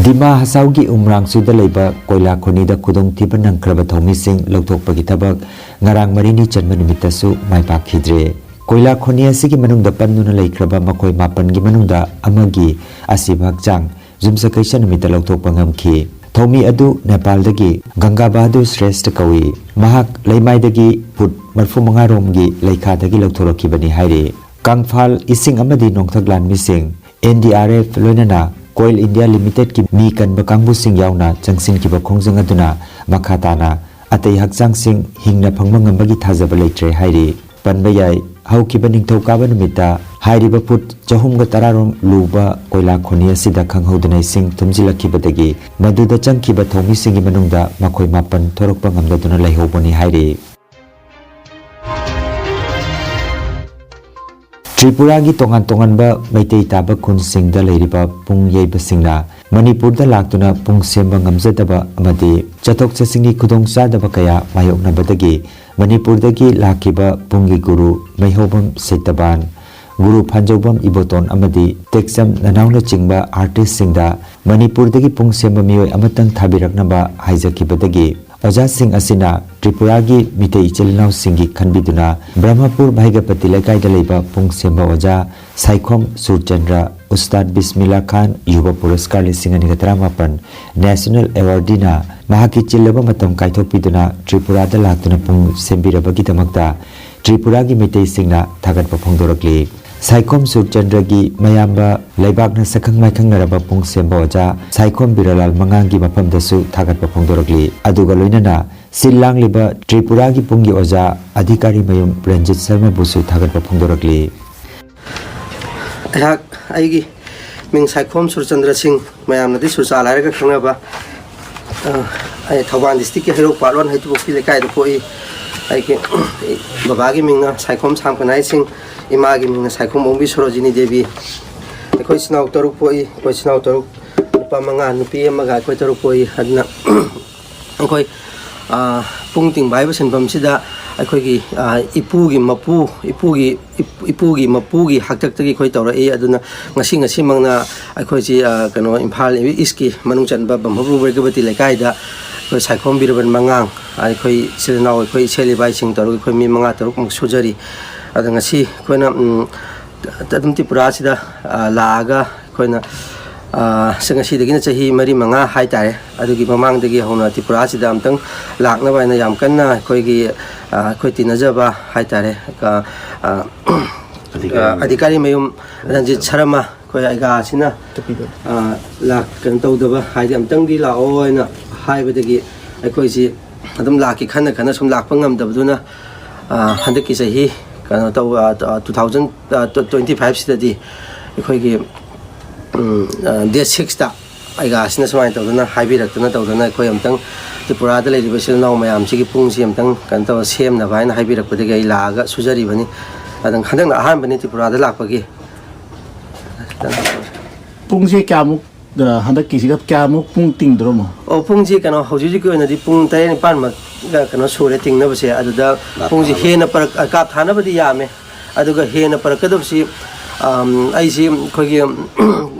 ꯗꯤꯃꯥ ꯍꯁꯥꯎꯒꯤ ꯎꯃꯔꯥꯡꯆꯨꯗ ꯂꯩꯕ ꯀꯣꯏꯂꯥ ꯈꯨꯟꯅꯤꯗ ꯈꯨꯗꯣꯡꯊꯤꯕ ꯅꯪꯈ꯭ꯔꯕ ꯊꯧꯃꯤꯁꯤꯡ ꯂꯧꯊꯣꯛꯄꯒꯤ ꯊꯕꯛ ꯉꯔꯥꯡ ꯃꯔꯤꯅꯤ ꯆꯟꯕ ꯅꯨꯃꯤꯠꯇꯁꯨ ꯃꯥꯏ ꯄꯥꯛꯈꯤꯗ꯭ꯔꯦ꯫ ꯀꯣꯏꯂꯥ ꯈꯣꯅꯤ ꯑꯁꯤꯒꯤ ꯃꯅꯨꯡꯗ ꯄꯟꯗꯨꯅ ꯂꯩꯈ꯭ꯔꯕ ꯃꯈꯣꯏ ꯃꯥꯄꯟꯒꯤ ꯃꯅꯨꯡꯗ ꯑꯃꯒꯤ ꯑꯁꯤꯕ ꯍꯛꯆꯥꯡ ꯌꯨꯝꯁꯀꯩꯁ ꯅꯨꯃꯤꯠꯇ ꯂꯧꯊꯣꯛꯄ ꯉꯝꯈꯤ꯫ ꯊꯧꯃꯤ ꯑꯗꯨ ꯅꯦꯄꯥꯜꯗꯒꯤ ꯒꯪꯒꯥ ꯕꯍꯥꯗꯨꯔ ꯁ꯭ꯔꯦꯁꯊ ꯀꯧꯏ꯫ ꯃꯍꯥꯛ ꯂꯩꯃꯥꯏꯗꯒꯤ ꯐꯨꯠ ꯃꯔꯤꯐꯨ ꯃꯉꯥ ꯔꯣꯝꯒꯤ ꯂꯩꯈꯥꯗꯒꯤ ꯂꯧꯊꯣꯔꯛꯈꯤꯕꯅꯤ ꯍꯥꯏꯔꯤ꯫ ꯀꯪꯐꯥꯜ, ꯏꯁꯤꯡ ꯑꯃꯗꯤ ꯅꯣꯡꯊꯛ ꯂꯥꯟꯃꯤꯁꯤꯡ, N D R F ꯂꯣꯏꯅꯅ ꯀꯣꯏꯜ ꯏꯟꯗꯤꯌꯥ ꯂꯤꯃꯤꯇꯦꯗꯀꯤ ꯃꯤ ꯀꯟꯕ ꯀꯥꯡꯕꯨꯁꯤꯡ ꯌꯥꯎꯅ ꯆꯪꯁꯤꯟꯈꯤꯕ ꯈꯣꯡꯖꯪ ꯑꯗꯨꯅ ꯃꯈꯥ ꯇꯥꯅ ꯑꯇꯩ ꯍꯛꯆꯥꯡꯁꯤꯡ ꯍꯤꯡꯅ ꯐꯪꯕ ꯉꯝꯕꯒꯤ ꯊꯥꯖꯕ ꯂꯩꯇ꯭ꯔꯦ ꯍꯥꯏꯔꯤ꯫ ꯄꯟꯕ ꯌꯥꯏ, ꯍꯧꯈꯤꯕ ꯅꯤꯡꯊꯧꯀꯥꯕ ꯅꯨꯃꯤꯠꯇ ꯍꯥꯏꯔꯤꯕ ꯐꯨꯠ ꯆꯍꯨꯝꯒ ꯇꯔꯥ ꯔꯣꯝ ꯂꯨꯕ ꯀꯣꯏꯂꯥ ꯈꯣꯅꯤ ꯑꯁꯤꯗ ꯈꯪꯍꯧꯗꯅ ꯏꯁꯤꯡ ꯊꯨꯝꯖꯤꯜꯂꯛꯈꯤꯕꯗꯒꯤ ꯃꯗꯨꯗ ꯆꯪꯈꯤꯕ ꯊꯧꯃꯤꯁꯤꯡꯒꯤ ꯃꯅꯨꯡꯗ ꯃꯈꯣꯏ ꯃꯥꯄꯟ ꯊꯣꯔꯛꯄ ꯉꯝꯗꯗꯨꯅ ꯂꯩꯍꯧꯕꯅꯤ ꯍꯥꯏꯔꯤ꯫ ꯇ꯭ꯔꯤꯄꯨꯔꯥꯒꯤ ꯇꯣꯉꯥꯟ ꯇꯣꯉꯥꯟꯕ ꯃꯩꯇꯩ ꯇꯥꯕ ꯈꯨꯟꯁꯤꯡꯗ ꯂꯩꯔꯤꯕ ꯄꯨꯡ ꯌꯩꯕꯁꯤꯡꯅ ꯃꯅꯤꯄꯨꯔꯗ ꯂꯥꯛꯇꯨꯅ ꯄꯨꯡ ꯁꯦꯝꯕ ꯉꯝꯖꯗꯕ ꯑꯃꯗꯤ ꯆꯠꯊꯣꯛ ꯆꯠꯁꯤꯟꯒꯤ ꯈꯨꯗꯣꯡꯆꯥꯗꯕ ꯀꯌꯥ ꯃꯥꯌꯣꯛꯅꯕꯗꯒꯤ ꯃꯅꯤꯄꯨꯔꯗꯒꯤ ꯂꯥꯛꯈꯤꯕ ꯄꯨꯡꯒꯤ ꯒꯨꯔꯨ ꯃꯩꯍꯧꯕꯝ ꯁꯤꯠꯇꯕꯥꯟ, ꯒꯨꯔꯨ ꯐꯥꯟꯖꯧꯕꯝ ꯏꯕꯣꯇꯣꯟ ꯑꯃꯗꯤ ꯇꯦꯛꯆꯝ ꯅꯅꯥꯎꯅꯆꯤꯡꯕ ꯑꯥꯔꯇꯤꯁꯁꯤꯡꯗ ꯃꯅꯤꯄꯨꯔꯗꯒꯤ ꯄꯨꯡ ꯁꯦꯝꯕ ꯃꯤꯑꯣꯏ ꯑꯃꯇꯪ ꯊꯥꯕꯤꯔꯛꯅꯕ ꯍꯥꯏꯖꯈꯤꯕꯗꯒꯤ ꯑꯣꯖꯥꯁꯤꯡ ꯑꯁꯤꯅ ꯇ꯭ꯔꯤꯄꯨꯔꯥꯒꯤ ꯃꯤꯇꯩ ꯏꯆꯤꯜ ꯏꯅꯥꯎꯁꯤꯡꯒꯤ ꯈꯟꯕꯤꯗꯨꯅ ꯕ꯭ꯔꯍꯃꯄꯨꯔ ꯚꯩꯒꯄꯇꯤ ꯂꯩꯀꯥꯏꯗ ꯂꯩꯕ ꯄꯨꯡ ꯁꯦꯝꯕ ꯑꯣꯖꯥ ꯁꯥꯏꯈꯣꯝ ꯁꯨꯔꯆꯟꯗ꯭ꯔ, ꯎꯁꯇꯥꯗ ꯕꯤꯁꯃꯤꯜꯂꯥ ꯈꯥꯟ ꯌꯨꯕ ꯄꯨꯔꯁꯀꯥꯔ ꯂꯤꯁꯤꯡ ꯑꯅꯤꯒ ꯇꯔꯥꯃꯥꯄꯟ ꯅꯦꯁꯅꯦꯜ ꯑꯦꯋꯥꯔꯗꯤꯅ ꯃꯍꯥꯛꯀꯤ ꯆꯤꯜꯂꯕ ꯃꯇꯝ ꯀꯥꯏꯊꯣꯛꯄꯤꯗꯨꯅ ꯇ꯭ꯔꯤꯄꯨꯔꯥꯗ ꯂꯥꯛꯇꯨꯅ ꯄꯨꯡ ꯁꯦꯝꯕꯤꯔꯕꯒꯤꯗꯃꯛꯇ ꯇ꯭ꯔꯤꯄꯨꯔꯥꯒꯤ ꯃꯤꯇꯩꯁꯤꯡꯅ ꯊꯥꯒꯠꯄ ꯐꯣꯡꯗꯣꯔꯛꯂꯤ꯫ ꯁꯥꯏꯈꯣꯝ ꯁꯨꯔꯆꯟꯗ꯭ꯔꯒꯤ ꯃꯌꯥꯝꯕ ꯂꯩꯕꯥꯛꯅ ꯁꯛꯈꯪ ꯃꯥꯏꯈꯪꯅꯔꯕ ꯄꯨꯡ ꯁꯦꯝꯕ ꯑꯣꯖꯥ ꯁꯥꯏꯈꯣꯝ ꯕꯤꯔꯥꯂꯥꯜ ꯃꯉꯥꯡꯒꯤ ꯃꯐꯝꯗꯁꯨ ꯊꯥꯒꯠꯄ ꯐꯣꯡꯗꯣꯔꯛꯂꯤ꯫ ꯑꯗꯨꯒ ꯂꯣꯏꯅꯅ ꯁꯤꯜ ꯂꯥꯡꯂꯤꯕ ꯇ꯭ꯔꯤꯄꯨꯔꯥꯒꯤ ꯄꯨꯡꯒꯤ ꯑꯣꯖꯥ ꯑꯙꯤꯀꯥꯔꯤ ꯃꯌꯨꯝ ꯔꯟꯖꯤꯠ ꯁꯔꯃꯕꯨꯁꯨ ꯊꯥꯒꯠꯄ ꯐꯣꯡꯗꯣꯔꯛꯂꯤ꯫ ꯑꯩꯍꯥꯛ, ꯑꯩꯒꯤ ꯃꯤꯡ ꯁꯥꯏꯈꯣꯝ ꯁꯨꯔꯆꯟꯗ꯭ꯔ ꯁꯤꯡ, ꯃꯌꯥꯝꯅꯗꯤ ꯁꯨꯔꯆꯥꯜ ꯍꯥꯏꯔꯒ ꯈꯪꯅꯕ꯫ ꯑ, ꯑꯩ ꯊꯧꯕꯥꯜ ꯗꯤꯁꯇ꯭ꯔꯤꯛꯀꯤ ꯍꯩꯔꯣꯛ ꯄꯥꯠꯂꯣꯟ ꯍꯩꯇꯨꯄꯣꯛꯄꯤ ꯂꯩꯀꯥꯏꯗ ꯄꯣꯛꯏ꯫ ꯑꯩꯒꯤ ꯕꯕꯥꯒꯤ ꯃꯤꯡꯅ ꯁꯥꯏꯈꯣꯝ ꯁꯥꯝꯀꯅꯥꯏ ꯁꯤꯡ, ꯏꯃꯥꯒꯤ ꯃꯤꯡꯅ ꯁꯥꯏꯈꯣꯝ ꯑꯣꯡꯕꯤ ꯁꯣꯔꯣꯖꯤꯅꯤ ꯗꯦꯕꯤ꯫ ꯑꯩꯈꯣꯏ ꯏꯆꯤꯟ ꯏꯅꯥꯎ ꯇꯔꯨꯛ ꯄꯣꯛꯏ꯫ ꯑꯩꯈꯣꯏ ꯏꯆꯤꯟ ꯏꯅꯥꯎ ꯇꯔꯨꯛ, ꯅꯨꯄꯥ ꯃꯉꯥ, ꯅꯨꯄꯤ ꯑꯃꯒ ꯑꯩꯈꯣꯏ ꯇꯔꯨꯛ ꯄꯣꯛꯏ꯫ ꯑꯗꯨꯅ ꯑꯩꯈꯣꯏ, ꯑ, ꯄꯨꯡ ꯇꯤꯡꯕ ꯍꯥꯏꯕ ꯁꯤꯟꯐꯝꯁꯤꯗ ꯑꯩꯈꯣꯏꯒꯤ, ꯑ, ꯏꯄꯨꯒꯤ ꯃꯄꯨ, ꯏꯄꯨꯒꯤ, ꯏꯞ-, ꯏꯄꯨꯒꯤ ꯃꯄꯨꯒꯤ ꯍꯥꯛꯇꯛꯇꯒꯤ ꯑꯩꯈꯣꯏ ꯇꯧꯔꯛꯏ꯫ ꯑꯗꯨꯅ ꯉꯁꯤ, ꯉꯁꯤꯃꯛꯅ ꯑꯩꯈꯣꯏꯁꯤ, ꯑ, ꯀꯩꯅꯣ, ꯏꯝꯐꯥꯜ ꯏꯁꯀꯤ ꯃꯅꯨꯡ ꯆꯟꯕ ꯕ꯭ꯔꯍꯃꯄꯨꯔ ꯕꯩꯒꯕꯇꯤ ꯂꯩꯀꯥꯏꯗ ꯑꯩꯈꯣꯏ ꯁꯥꯏꯈꯣꯝ ꯕꯤꯔꯕꯟ ꯃꯉꯥꯡ, ꯑꯩꯈꯣꯏ ꯏꯆꯤꯜ ꯏꯅꯥꯎ, ꯑꯩꯈꯣꯏ ꯏꯆꯦꯜ ꯏꯕꯥꯏꯁꯤꯡ ꯇꯧꯔꯒ ꯑꯩꯈꯣꯏ ꯃꯤ ꯃꯉꯥ ꯇꯔꯨꯛꯃꯨꯛ ꯁꯨꯖꯔꯤ꯫ ꯑꯗꯣ ꯉꯁꯤ ꯑꯩꯈꯣꯏꯅ, ꯎꯝ, ꯑꯗꯨꯝ ꯇ꯭ꯔꯤꯄꯨꯔꯥꯁꯤꯗ, ꯑ, ꯂꯥꯛꯑꯒ ꯑꯩꯈꯣꯏꯅ, ꯑ, ꯁ-, ꯉꯁꯤꯗꯒꯤꯅ ꯆꯍꯤ ꯃꯔꯤ ꯃꯉꯥ ꯍꯥꯏꯇꯥꯔꯦ, ꯑꯗꯨꯒꯤ ꯃꯃꯥꯡꯗꯒꯤ ꯍꯧꯅ ꯇ꯭ꯔꯤꯄꯨꯔꯥꯁꯤꯗ ꯑꯝꯇꯪ ꯂꯥꯛꯅꯕ ꯍꯥꯏꯅ ꯌꯥꯝ ꯀꯟꯅ ꯑꯩꯈꯣꯏꯒꯤ, ꯑ, ꯑꯩꯈꯣꯏ ꯇꯤꯟꯅꯖꯕ ꯍꯥꯏꯇꯥꯔꯦ, ꯑ, ꯑ, ꯑ, ꯑꯙꯤꯀꯥꯔꯤ ꯃꯌꯨꯝ ꯔꯟꯖꯤꯠ ꯁꯔꯃ, ꯑꯩꯈꯣꯏ ꯑꯩꯒꯥꯁꯤꯅ, ꯑ, ꯂꯥꯛ-, ꯀꯩꯅꯣ ꯇꯧꯗꯕ, ꯍꯥꯏꯗꯤ, "ꯑꯝꯇꯪꯗꯤ ꯂꯥꯛꯑꯣ" ꯍꯥꯏꯅ ꯍꯥꯏꯕꯗꯒꯤ ꯑꯩꯈꯣꯏꯁꯤ ꯑꯗꯨꯝ ꯂꯥꯛꯀꯦ ꯈꯟꯅ ꯈꯟꯅ ꯁꯨꯝ ꯂꯥꯛꯄ ꯉꯝꯗꯕꯗꯨꯅ, ꯑ, ꯍꯟꯗꯛꯀꯤ ꯆꯍꯤ, ꯀꯩꯅꯣ ꯇꯧꯕ, ꯑ, two thousand, ꯑ, twenty five ꯁꯤꯗꯗꯤ ꯑꯩꯈꯣꯏꯒꯤ, ꯎꯝ, ꯑ, date six ꯇ ꯑꯩꯒꯥꯁꯤꯅ ꯁꯨꯃꯥꯏꯅ ꯇꯧꯗꯅ ꯍꯥꯏꯕꯤꯔꯛꯇꯅ ꯇꯧꯗꯅ ꯑꯩꯈꯣꯏ ꯑꯝꯇꯪ ꯇ꯭ꯔꯤꯄꯨꯔꯥꯗ ꯂꯩꯔꯤꯕ ꯏꯆꯤꯜ ꯏꯅꯥꯎ ꯃꯌꯥꯝꯁꯤꯒꯤ ꯄꯨꯡꯁꯤ ꯑꯝꯇꯪ, ꯀꯩꯅꯣ ꯇꯧꯔ ꯁꯦꯝꯅꯕ ꯍꯥꯏꯅ ꯍꯥꯏꯕꯤꯔꯛꯄꯗꯒꯤ ꯑꯩ ꯂꯥꯛꯑꯒ ꯁꯨꯖꯔꯤꯕꯅꯤ꯫ ꯑꯗꯨꯝ ꯍꯟꯗꯛꯅ ꯑꯍꯥꯟꯕꯅꯤ ꯇ꯭ꯔꯤꯄꯨꯔꯥꯗ ꯂꯥꯛꯄꯒꯤ꯫ ꯄꯨꯡꯁꯦ ꯀꯌꯥꯃꯨꯛ, ꯑ, ꯍꯟꯗꯛꯀꯤꯁꯤꯒ ꯀꯌꯥꯃꯨꯛ ꯄꯨꯡ ꯇꯤꯡꯗ꯭ꯔꯣꯃꯣ? ꯑꯣ, ꯄꯨꯡꯁꯤ ꯀꯩꯅꯣ, ꯍꯧꯖꯤꯛ ꯍꯧꯖꯤꯛꯀꯤ ꯑꯣꯏꯅꯗꯤ ꯄꯨꯡ ꯇꯔꯦꯠ ꯅꯤꯄꯥꯟꯃꯛ, ꯑ, ꯀꯩꯅꯣ ꯁꯨꯔꯦ ꯇꯤꯡꯅꯕꯁꯦ꯫ ꯑꯗꯨꯗ ꯀꯥꯞ ꯄꯨꯡꯁꯤ ꯊꯥꯅꯕ꯫ ꯍꯦꯟꯅ ꯄꯔꯛ-, ꯑ, ꯀꯥꯞ ꯊꯥꯅꯕꯗꯤ ꯌꯥꯝꯃꯦ꯫ ꯑꯗꯨꯒ ꯍꯦꯟꯅ ꯄꯔꯛꯀꯗꯕꯁꯤ, ꯑꯝ, ꯑꯩꯁꯤ ꯑꯩꯈꯣꯏꯒꯤ,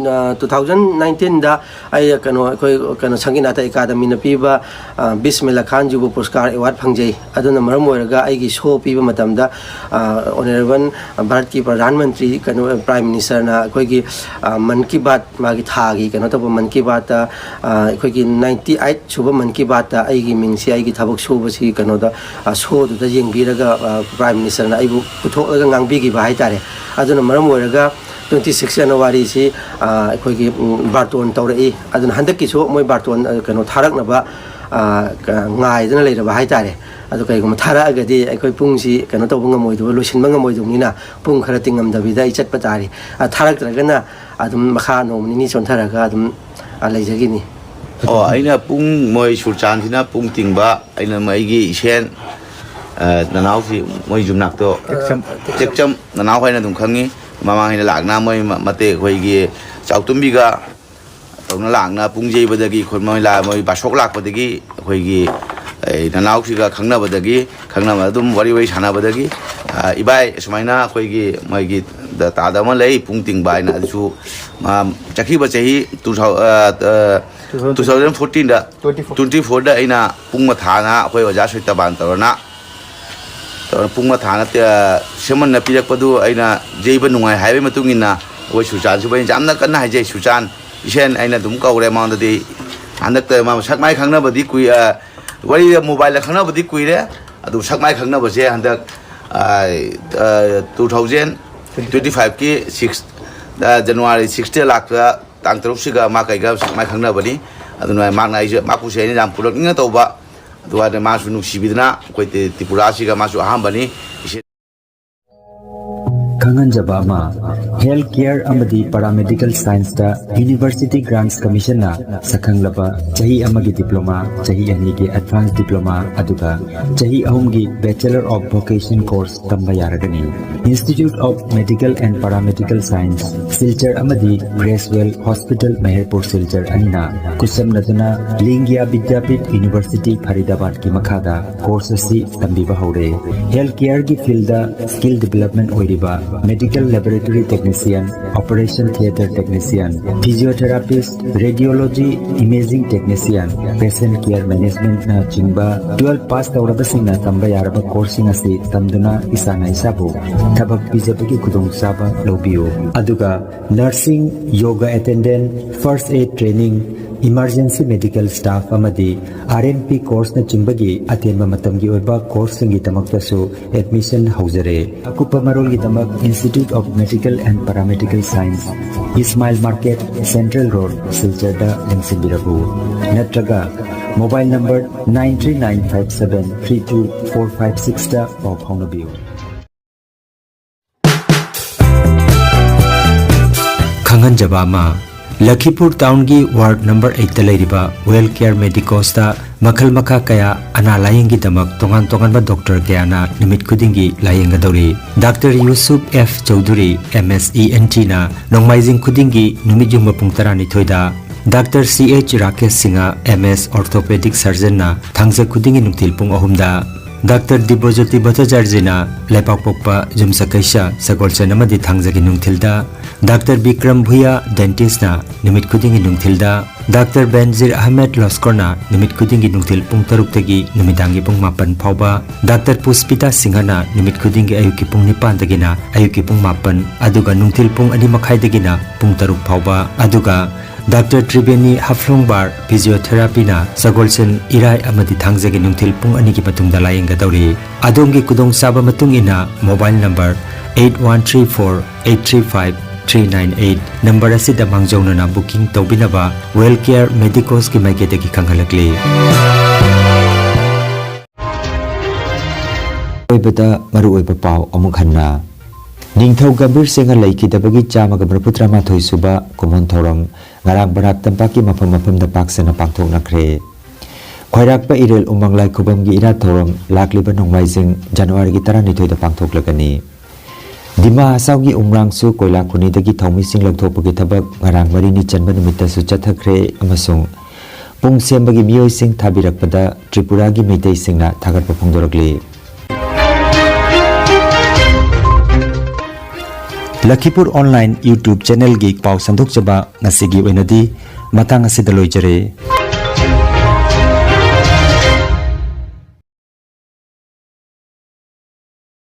ꯑ, two thousand nineteen ꯗ ꯑꯩ ꯀꯩꯅꯣ, ꯑꯩꯈꯣꯏ ꯀꯩꯅꯣ, ꯁꯪꯒꯤꯠ ꯅꯥꯇꯛ ꯑꯦꯀꯥꯗꯃꯤꯅ ꯄꯤꯕ, ꯑ, ꯕꯤꯁꯃꯤꯜꯂꯥ ꯈꯥꯟ ꯌꯨꯕ ꯄꯨꯔꯁꯀꯥꯔ ꯑꯦꯋꯥꯔꯗ ꯐꯪꯖꯩ꯫ ꯑꯗꯨꯅ ꯃꯔꯝ ꯑꯣꯏꯔꯒ ꯑꯩꯒꯤ ꯁꯣ ꯄꯤꯕ ꯃꯇꯝꯗ, ꯑ, ꯑꯣꯅꯔꯦꯕꯜ ꯚꯥꯔꯠꯀꯤ ꯄ꯭ꯔꯙꯥꯟ ꯃꯟꯇ꯭ꯔꯤ, ꯀꯩꯅꯣ, ꯄ꯭ꯔꯥꯏꯝ ꯃꯤꯅꯤꯁꯇꯔꯅ ꯑꯩꯈꯣꯏꯒꯤ, ꯑ, ꯃꯟ ꯀꯤ ꯕꯥꯠ, ꯃꯥꯒꯤ ꯊꯥꯒꯤ ꯀꯩꯅꯣ ꯇꯧꯕ ꯃꯟ ꯀꯤ ꯕꯥꯠꯇ, ꯑ, ꯑꯩꯈꯣꯏꯒꯤ ninety eight ꯁꯨꯕ ꯃꯟ ꯀꯤ ꯕꯥꯠꯇ ꯑꯩꯒꯤ ꯃꯤꯡꯁꯤ, ꯑꯩꯒꯤ ꯊꯕꯛ ꯁꯨꯕꯁꯤ ꯀꯩꯅꯣꯗ, ꯑ, ꯁꯣꯗꯨꯗ ꯌꯦꯡꯕꯤꯔꯒ, ꯑ, ꯄ꯭ꯔꯥꯏꯝ ꯃꯤꯅꯤꯁꯇꯔꯅ ꯑꯩꯕꯨ ꯄꯨꯊꯣꯛꯂꯒ ꯉꯥꯡꯕꯤꯈꯤꯕ ꯍꯥꯏꯇꯥꯔꯦ꯫ ꯑꯗꯨꯅ ꯃꯔꯝ ꯑꯣꯏꯔꯒ twenty six ꯖꯅꯋꯥꯔꯤꯁꯤ, ꯑ, ꯑꯩꯈꯣꯏꯒꯤ, ꯎꯝ, ꯕꯥꯔꯇꯣꯟ ꯇꯧꯔꯛꯏ꯫ ꯑꯗꯨꯅ ꯍꯟꯗꯛꯀꯤꯁꯨ ꯃꯣꯏ ꯕꯥꯔꯇꯣꯟ, ꯑ, ꯀꯩꯅꯣ ꯊꯥꯔꯛꯅꯕ, ꯑ, ꯀ-, ꯉꯥꯏꯗꯅ ꯂꯩꯔꯕ ꯍꯥꯏꯇꯥꯔꯦ꯫ ꯑꯗꯣ ꯀꯩꯒꯨꯝꯕ ꯊꯥꯔꯛꯑꯒꯗꯤ ꯑꯩꯈꯣꯏ ꯄꯨꯡꯁꯤ ꯀꯩꯅꯣ ꯇꯧꯕ ꯉꯝꯃꯣꯏꯗꯕ, ꯂꯣꯏꯁꯤꯟꯕ ꯉꯝꯃꯣꯏꯗꯕꯅꯤꯅ ꯄꯨꯡ ꯈꯔ ꯇꯤꯡꯉꯝꯗꯕꯤꯗ ꯑꯩ ꯆꯠꯄ ꯇꯥꯔꯤ꯫ ꯑ, ꯊꯥꯔꯛꯇ꯭ꯔꯒꯅ ꯑꯗꯨꯝ ꯃꯈꯥ ꯅꯣꯡꯃ ꯅꯤꯅꯤ ꯆꯣꯟꯊꯔꯒ ꯑꯗꯨꯝ, ꯑ, ꯂꯩꯖꯈꯤꯅꯤ꯫ ꯑꯣ, ꯑꯩꯅ ꯄꯨꯡ, ꯃꯣꯏ ꯁꯨꯔꯆꯥꯟꯁꯤꯅ ꯄꯨꯡ ꯇꯤꯡꯕ, ꯑꯩꯅ ꯑꯩꯒꯤ ꯏꯁꯦꯟ, ꯑ, ꯅꯅꯥꯎꯁꯤ ꯃꯣꯏ ꯌꯨꯝꯅꯥꯛꯇꯣ ꯇꯦꯛꯆꯝ꯫ ꯇꯦꯛꯆꯝ ꯅꯅꯥꯎ ꯍꯥꯏꯅ ꯑꯗꯨꯝ ꯈꯪꯉꯤ꯫ ꯃꯃꯥꯡ ꯑꯩꯅ ꯂꯥꯛꯅ ꯃꯣꯏ ꯃ-, ꯃꯇꯦꯛ ꯑꯩꯈꯣꯏꯒꯤ ꯆꯥꯎꯇꯨꯝꯕꯤꯒ ꯇꯧꯅ ꯂꯥꯛꯅ ꯄꯨꯡ ꯌꯩꯕꯗꯒꯤ ꯑꯩꯈꯣꯏ ꯃꯣꯏ ꯂꯥ-, ꯃꯣꯏ ꯕꯥꯁꯣꯛ ꯂꯥꯛꯄꯗꯒꯤ ꯑꯩꯈꯣꯏꯒꯤ, ꯑꯩ ꯅꯅꯥꯎꯁꯤꯒ ꯈꯪꯅꯕꯗꯒꯤ, ꯈꯪꯅꯕ ꯑꯗꯨꯝ ꯋꯥꯔꯤ ꯋꯥꯔꯤ ꯁꯥꯟꯅꯕꯗꯒꯤ, ꯑ, "ꯏꯕꯥꯏ, ꯁꯨꯃꯥꯏꯅ ꯑꯩꯈꯣꯏꯒꯤ ꯃꯣꯏꯒꯤ ꯗ-, ꯇꯥꯗ ꯑꯃ ꯂꯩ, ꯄꯨꯡ ꯇꯤꯡꯕ" ꯍꯥꯏꯅ꯫ ꯑꯗꯨꯁꯨ, ꯑ, ꯆꯠꯈꯤꯕ ꯆꯍꯤ two thousand, ꯑ, ꯑ, two thousand fourteen ꯗ, twenty four꯫ Twenty four ꯗ ꯑꯩꯅ ꯄꯨꯡ ꯃꯊꯥꯅ ꯑꯩꯈꯣꯏ ꯑꯣꯖꯥ ꯁꯣꯏꯇꯕꯥꯟ ꯇꯧꯔꯅ ꯄꯨꯡ ꯃꯊꯥꯅ ꯇꯦ-, ꯁꯦꯝꯍꯟꯅ ꯄꯤꯔꯛꯄꯗꯨ ꯑꯩꯅ ꯌꯩꯕ ꯅꯨꯡꯉꯥꯏ ꯍꯥꯏꯕꯒꯤ ꯃꯇꯨꯡ ꯏꯟꯅ ꯑꯩꯈꯣꯏ ꯁꯨꯆꯥꯟꯁꯤꯕꯨ ꯑꯩꯅ ꯌꯥꯝꯅ ꯀꯟꯅ ꯍꯥꯏꯖꯩ꯫ ꯁꯨꯆꯥꯟ ꯏꯁꯦꯟ ꯑꯩꯅ ꯑꯗꯨꯝ ꯀꯧꯔꯦ ꯃꯉꯣꯟꯗꯗꯤ꯫ ꯍꯟꯗꯛꯇ ꯃꯥ ꯁꯛ ꯃꯥꯏ ꯈꯪꯅꯕꯗꯤ ꯀꯨꯏ-, ꯑ, ꯋꯥꯔꯤꯗ ꯃꯣꯕꯥꯏꯜꯗ ꯈꯪꯅꯕꯗꯤ ꯀꯨꯏꯔꯦ, ꯑꯗꯨ ꯁꯛ ꯃꯥꯏ ꯈꯪꯅꯕꯁꯦ ꯍꯟꯗꯛ, ꯑ, ꯑ, two thousand twenty five-ꯀꯤ six, ꯑ, January six-ꯇ ꯂꯥꯛꯄ ꯇꯥꯡ ꯇꯔꯨꯛꯁꯤꯒ ꯃꯥ ꯀꯩꯒ ꯁꯛ ꯃꯥꯏ ꯈꯪꯅꯕꯅꯤ꯫ ꯑꯗꯨꯅ ꯃꯍꯥꯛꯅ ꯑꯩꯁꯦ, ꯃꯍꯥꯛꯄꯨꯁꯦ ꯑꯩꯅ ꯌꯥꯝ ꯄꯨꯔꯛꯅꯤꯡꯅ ꯇꯧꯕ꯫ ꯑꯗꯨꯒ ꯃꯥꯁꯨ ꯅꯨꯡꯁꯤꯕꯤꯗꯅ ꯑꯩꯈꯣꯏ ꯇ꯭ꯔꯤ-, ꯇ꯭ꯔꯤꯄꯨꯔꯥꯁꯤꯒ ꯃꯥꯁꯨ ꯑꯍꯥꯟꯕꯅꯤ꯫ ꯏꯆꯦ- ꯈꯪꯍꯟꯖꯕ ꯑꯃ, ꯍꯦꯜꯊ ꯀꯦꯌꯔ ꯑꯃꯗꯤ ꯄꯦꯔꯥꯃꯦꯗꯤꯀꯦꯜ ꯁꯥꯏꯟꯁꯇ ꯌꯨꯅꯤꯚꯔꯁꯤꯇꯤ ꯒ꯭ꯔꯥꯟꯠꯁ ꯀꯃꯤꯁꯟꯅ ꯁꯛꯈꯪꯂꯕ ꯆꯍꯤ ꯑꯃꯒꯤ ꯗꯤꯄ꯭ꯂꯣꯃꯥ, ꯆꯍꯤ ꯑꯅꯤꯒꯤ ꯑꯦꯗꯚꯥꯟꯁ ꯗꯤꯄ꯭ꯂꯣꯃꯥ, ꯑꯗꯨꯒ ꯆꯍꯤ ꯑꯍꯨꯝꯒꯤ ꯕꯦꯆꯂꯔ ꯑꯣꯐ ꯚꯣꯀꯦꯁꯟ ꯀꯣꯔꯁ ꯇꯝꯕ ꯌꯥꯔꯒꯅꯤ꯫ Institute of Medical and Paramedical Science, Silchar ꯑꯃꯗꯤ ꯒ꯭ꯔꯦꯁꯋꯦꯜ ꯍꯣꯁꯄꯤꯇꯥꯜ ꯃꯍꯦꯔꯄꯨꯔ ꯁꯤꯜꯆꯔ ꯑꯅꯤꯅ ꯈꯨꯠꯁꯝꯅꯗꯨꯅ ꯂꯤꯡꯒꯤꯌꯥ ꯕꯤꯗ꯭ꯌꯥꯄꯤꯊ ꯌꯨꯅꯤꯚꯔꯁꯤꯇꯤ ꯐꯔꯤꯗꯥꯕꯥꯗꯀꯤ ꯃꯈꯥꯗ ꯀꯣꯔꯁ ꯑꯁꯤ ꯇꯝꯕꯤꯕ ꯍꯧꯔꯦ꯫ ꯍꯦꯜꯊ ꯀꯦꯌꯔꯒꯤ ꯐꯤꯜꯗ ꯁ꯭ꯀꯤꯜ ꯗꯤꯕꯦꯂꯞꯃꯦꯟ ꯑꯣꯏꯔꯤꯕ medical laboratory technician, operation theatre technician, physiotherapist, radiology imaging technician, patient care ꯃꯦꯅꯦꯖꯃꯦꯟꯠꯅꯆꯤꯡꯕ ꯇꯨꯋꯦꯜꯐ ꯄꯥꯁ ꯇꯧꯔꯕꯁꯤꯡꯅ ꯇꯝꯕ ꯌꯥꯔꯕ ꯀꯣꯔꯁꯁꯤꯡ ꯑꯁꯤ ꯇꯝꯗꯨꯅ ꯏꯁꯥꯅ ꯏꯁꯥꯕꯨ ꯊꯕꯛ ꯄꯤꯖꯕꯒꯤ ꯈꯨꯗꯣꯡꯆꯥꯕ ꯂꯧꯕꯤꯌꯨ꯫ ꯑꯗꯨꯒ nursing, yoga attendant, first aid training, emergency medical staff ꯑꯃꯗꯤ ꯑꯥꯔ ꯑꯦꯝ ꯄꯤ ꯀꯣꯔꯁꯅꯆꯤꯡꯕꯒꯤ ꯑꯇꯦꯟꯕ ꯃꯇꯝꯒꯤ ꯑꯣꯏꯕ ꯀꯣꯔꯁꯁꯤꯡꯒꯤꯗꯃꯛꯇꯁꯨ ꯑꯦꯗꯃꯤꯁꯟ ꯍꯧꯖꯔꯦ꯫ ꯑꯀꯨꯞꯄ ꯃꯔꯣꯜꯒꯤꯗꯃꯛ Institute of Medical and Paramedical Science, Ismail market, central road, ꯁꯤꯜꯆꯔꯗ ꯂꯦꯡꯁꯤꯟꯕꯤꯔꯛꯎ꯫ ꯅꯠꯇ꯭ꯔꯒ mobile number nine three nine five seven three two four five six-ꯇ ꯄꯥꯎ ꯐꯥꯎꯅꯕꯤꯌꯨ꯫ ꯈꯪꯍꯟꯖꯕ ꯑꯃ, ꯂꯈꯤꯄꯨꯔ ꯇꯥꯎꯟꯒꯤ ꯋꯥꯔꯗ ꯅꯝꯕꯔ ꯑꯩꯠꯇ ꯂꯩꯔꯤꯕ ꯋꯦꯜ ꯀꯦꯌꯔ ꯃꯦꯗꯤꯀꯣꯁꯇ ꯃꯈꯜ ꯃꯈꯥ ꯀꯌꯥ ꯑꯅꯥ ꯂꯥꯌꯦꯡꯒꯤꯗꯃꯛ ꯇꯣꯉꯥꯟ ꯇꯣꯉꯥꯟꯕ ꯗꯣꯛꯇꯔ ꯀꯌꯥꯅ ꯅꯨꯃꯤꯠ ꯈꯨꯗꯤꯡꯒꯤ ꯂꯥꯌꯦꯡꯒꯗꯧꯔꯤ꯫ Doctor Yusuf F Chaudhuri, M S E N ꯇꯤꯅ ꯅꯣꯡꯃꯥꯏꯖꯤꯡ ꯈꯨꯗꯤꯡꯒꯤ ꯅꯨꯃꯤꯠ ꯌꯨꯡꯕ ꯄꯨꯡ ꯇꯔꯥꯅꯤꯊꯣꯏꯗ, doctor C H Rakesh Singh, M S orthopaedic ꯁꯔꯖꯟꯅ ꯊꯥꯡꯖ ꯈꯨꯗꯤꯡꯒꯤ ꯅꯨꯡꯊꯤꯜ ꯄꯨꯡ ꯑꯍꯨꯝꯗ, ꯗꯥꯛꯇꯔ ꯗꯤꯕ꯭ꯔꯣꯖꯣꯇꯤ ꯚꯠꯇꯥꯆꯥꯔꯖꯤꯅ ꯂꯩꯄꯥꯛꯄꯣꯛꯄ, ꯌꯨꯝꯁꯀꯩꯁ, ꯁꯒꯣꯜꯁꯦꯟ ꯑꯃꯗꯤ ꯊꯥꯡꯖꯒꯤ ꯅꯨꯡꯊꯤꯜꯗ, ꯗꯥꯛꯇꯔ ꯕꯤꯀ꯭ꯔꯝ ꯚꯨꯌꯥ, dentistꯅ ꯅꯨꯃꯤꯠ ꯈꯨꯗꯤꯡꯒꯤ ꯅꯨꯡꯊꯤꯜꯗ, ꯗꯥꯛꯇꯔ ꯕꯦꯟꯖꯤꯔ ꯑꯍꯃꯦꯗ ꯂꯣꯁꯀꯣꯔꯅ ꯅꯨꯃꯤꯠ ꯈꯨꯗꯤꯡꯒꯤ ꯅꯨꯡꯊꯤꯜ ꯄꯨꯡ ꯇꯔꯨꯛꯇꯒꯤ ꯅꯨꯃꯤꯗꯥꯡꯒꯤ ꯄꯨꯡ ꯃꯥꯄꯟ ꯐꯥꯎꯕ, ꯗꯥꯛꯇꯔ ꯄꯨꯁꯄꯤꯇꯥ ꯁꯤꯡꯍꯅ ꯅꯨꯃꯤꯠ ꯈꯨꯗꯤꯡꯒꯤ ꯑꯌꯨꯛꯀꯤ ꯄꯨꯡ ꯅꯤꯄꯥꯟꯗꯒꯤꯅ ꯑꯌꯨꯛꯀꯤ ꯄꯨꯡ ꯃꯥꯄꯟ, ꯑꯗꯨꯒ ꯅꯨꯡꯊꯤꯜ ꯄꯨꯡ ꯑꯅꯤ ꯃꯈꯥꯏꯗꯒꯤꯅ ꯄꯨꯡ ꯇꯔꯨꯛ ꯐꯥꯎꯕ, ꯑꯗꯨꯒ ꯗꯥꯛꯇꯔ ꯇ꯭ꯔꯤꯕꯦꯅꯤ ꯍꯐ꯭ꯂꯣꯡꯕꯥꯔ, physiotherapyꯅ ꯁꯒꯣꯜꯁꯦꯟ, ꯏꯔꯥꯏ ꯑꯃꯗꯤ ꯊꯥꯡꯖꯒꯤ ꯅꯨꯡꯊꯤꯜ ꯄꯨꯡ ꯑꯅꯤꯒꯤ ꯃꯇꯨꯡꯗ ꯂꯥꯌꯦꯡꯒꯗꯧꯔꯤ꯫ ꯑꯗꯣꯝꯒꯤ ꯈꯨꯗꯣꯡꯆꯥꯕ ꯃꯇꯨꯡ ꯏꯟꯅ mobile number eight one three four eight three five three nine eight number ꯑꯁꯤꯗ ꯃꯥꯡꯖꯧꯅꯅ booking ꯇꯧꯕꯤꯅꯕ Well Care Medicosꯀꯤ ꯃꯥꯏꯀꯩꯗꯒꯤ ꯈꯪꯍꯜꯂꯛꯂꯤ꯫ ꯑꯔꯣꯏꯕꯗ ꯃꯔꯨꯑꯣꯏꯕ ꯄꯥꯎ ꯑꯃꯨꯛ ꯍꯟꯅ꯫ ꯅꯤꯡꯊꯧ ꯒꯝꯚꯤꯔ ꯁꯤꯡꯍ ꯂꯩꯈꯤꯗꯕꯒꯤ ꯆꯥꯝꯃꯒ ꯃꯔꯤꯐꯨ ꯇꯔꯥꯃꯥꯊꯣꯏ ꯁꯨꯕ ꯀꯨꯝꯑꯣꯟ ꯊꯧꯔꯝ ꯉꯔꯥꯡ ꯕꯔꯥꯛ ꯇꯝꯄꯥꯛꯀꯤ ꯃꯐꯝ ꯃꯐꯝꯗ ꯄꯥꯛ ꯁꯟꯅ ꯄꯥꯡꯊꯣꯛꯅꯈ꯭ꯔꯦ꯫ ꯈ꯭ꯋꯥꯏꯔꯥꯛꯄ ꯏꯔꯦꯜ ꯎꯃꯪ ꯂꯥꯏ ꯈꯨꯕꯝꯒꯤ ꯏꯔꯥꯠ ꯊꯧꯔꯝ ꯂꯥꯛꯂꯤꯕ ꯅꯣꯡꯃꯥꯏꯖꯤꯡ ꯖꯅꯋꯥꯔꯤꯒꯤ ꯇꯔꯥꯅꯤꯊꯣꯏꯗ ꯄꯥꯡꯊꯣꯛꯂꯒꯅꯤ꯫ ꯗꯤꯃꯥ ꯍꯁꯥꯎꯒꯤ ꯎꯃꯔꯥꯡꯁꯨ ꯀꯣꯏꯂꯥ ꯈꯨꯟꯅꯤꯗꯒꯤ ꯊꯥꯎꯃꯩꯁꯤꯡ ꯂꯧꯊꯣꯛꯄꯒꯤ ꯊꯕꯛ ꯉꯔꯥꯡ ꯃꯔꯤꯅꯤ ꯆꯟꯕ ꯅꯨꯃꯤꯠꯇꯁꯨ ꯆꯠꯊꯈ꯭ꯔꯦ ꯑꯃꯁꯨꯡ ꯄꯨꯡ ꯁꯦꯝꯕꯒꯤ ꯃꯤꯑꯣꯏꯁꯤꯡ ꯊꯥꯕꯤꯔꯛꯄꯗ ꯇ꯭ꯔꯤꯄꯨꯔꯥꯒꯤ ꯃꯩꯇꯩꯁꯤꯡꯅ ꯊꯥꯒꯠꯄ ꯐꯣꯡꯗꯣꯔꯛꯂꯤ꯫ ꯂꯈꯤꯄꯨꯔ online YouTube channelꯒꯤ ꯄꯥꯎ ꯁꯟꯗꯣꯛꯆꯕ ꯉꯁꯤꯒꯤ ꯑꯣꯏꯅꯗꯤ ꯃꯇꯥꯡ ꯑꯁꯤꯗ ꯂꯣꯏꯖꯔꯦ꯫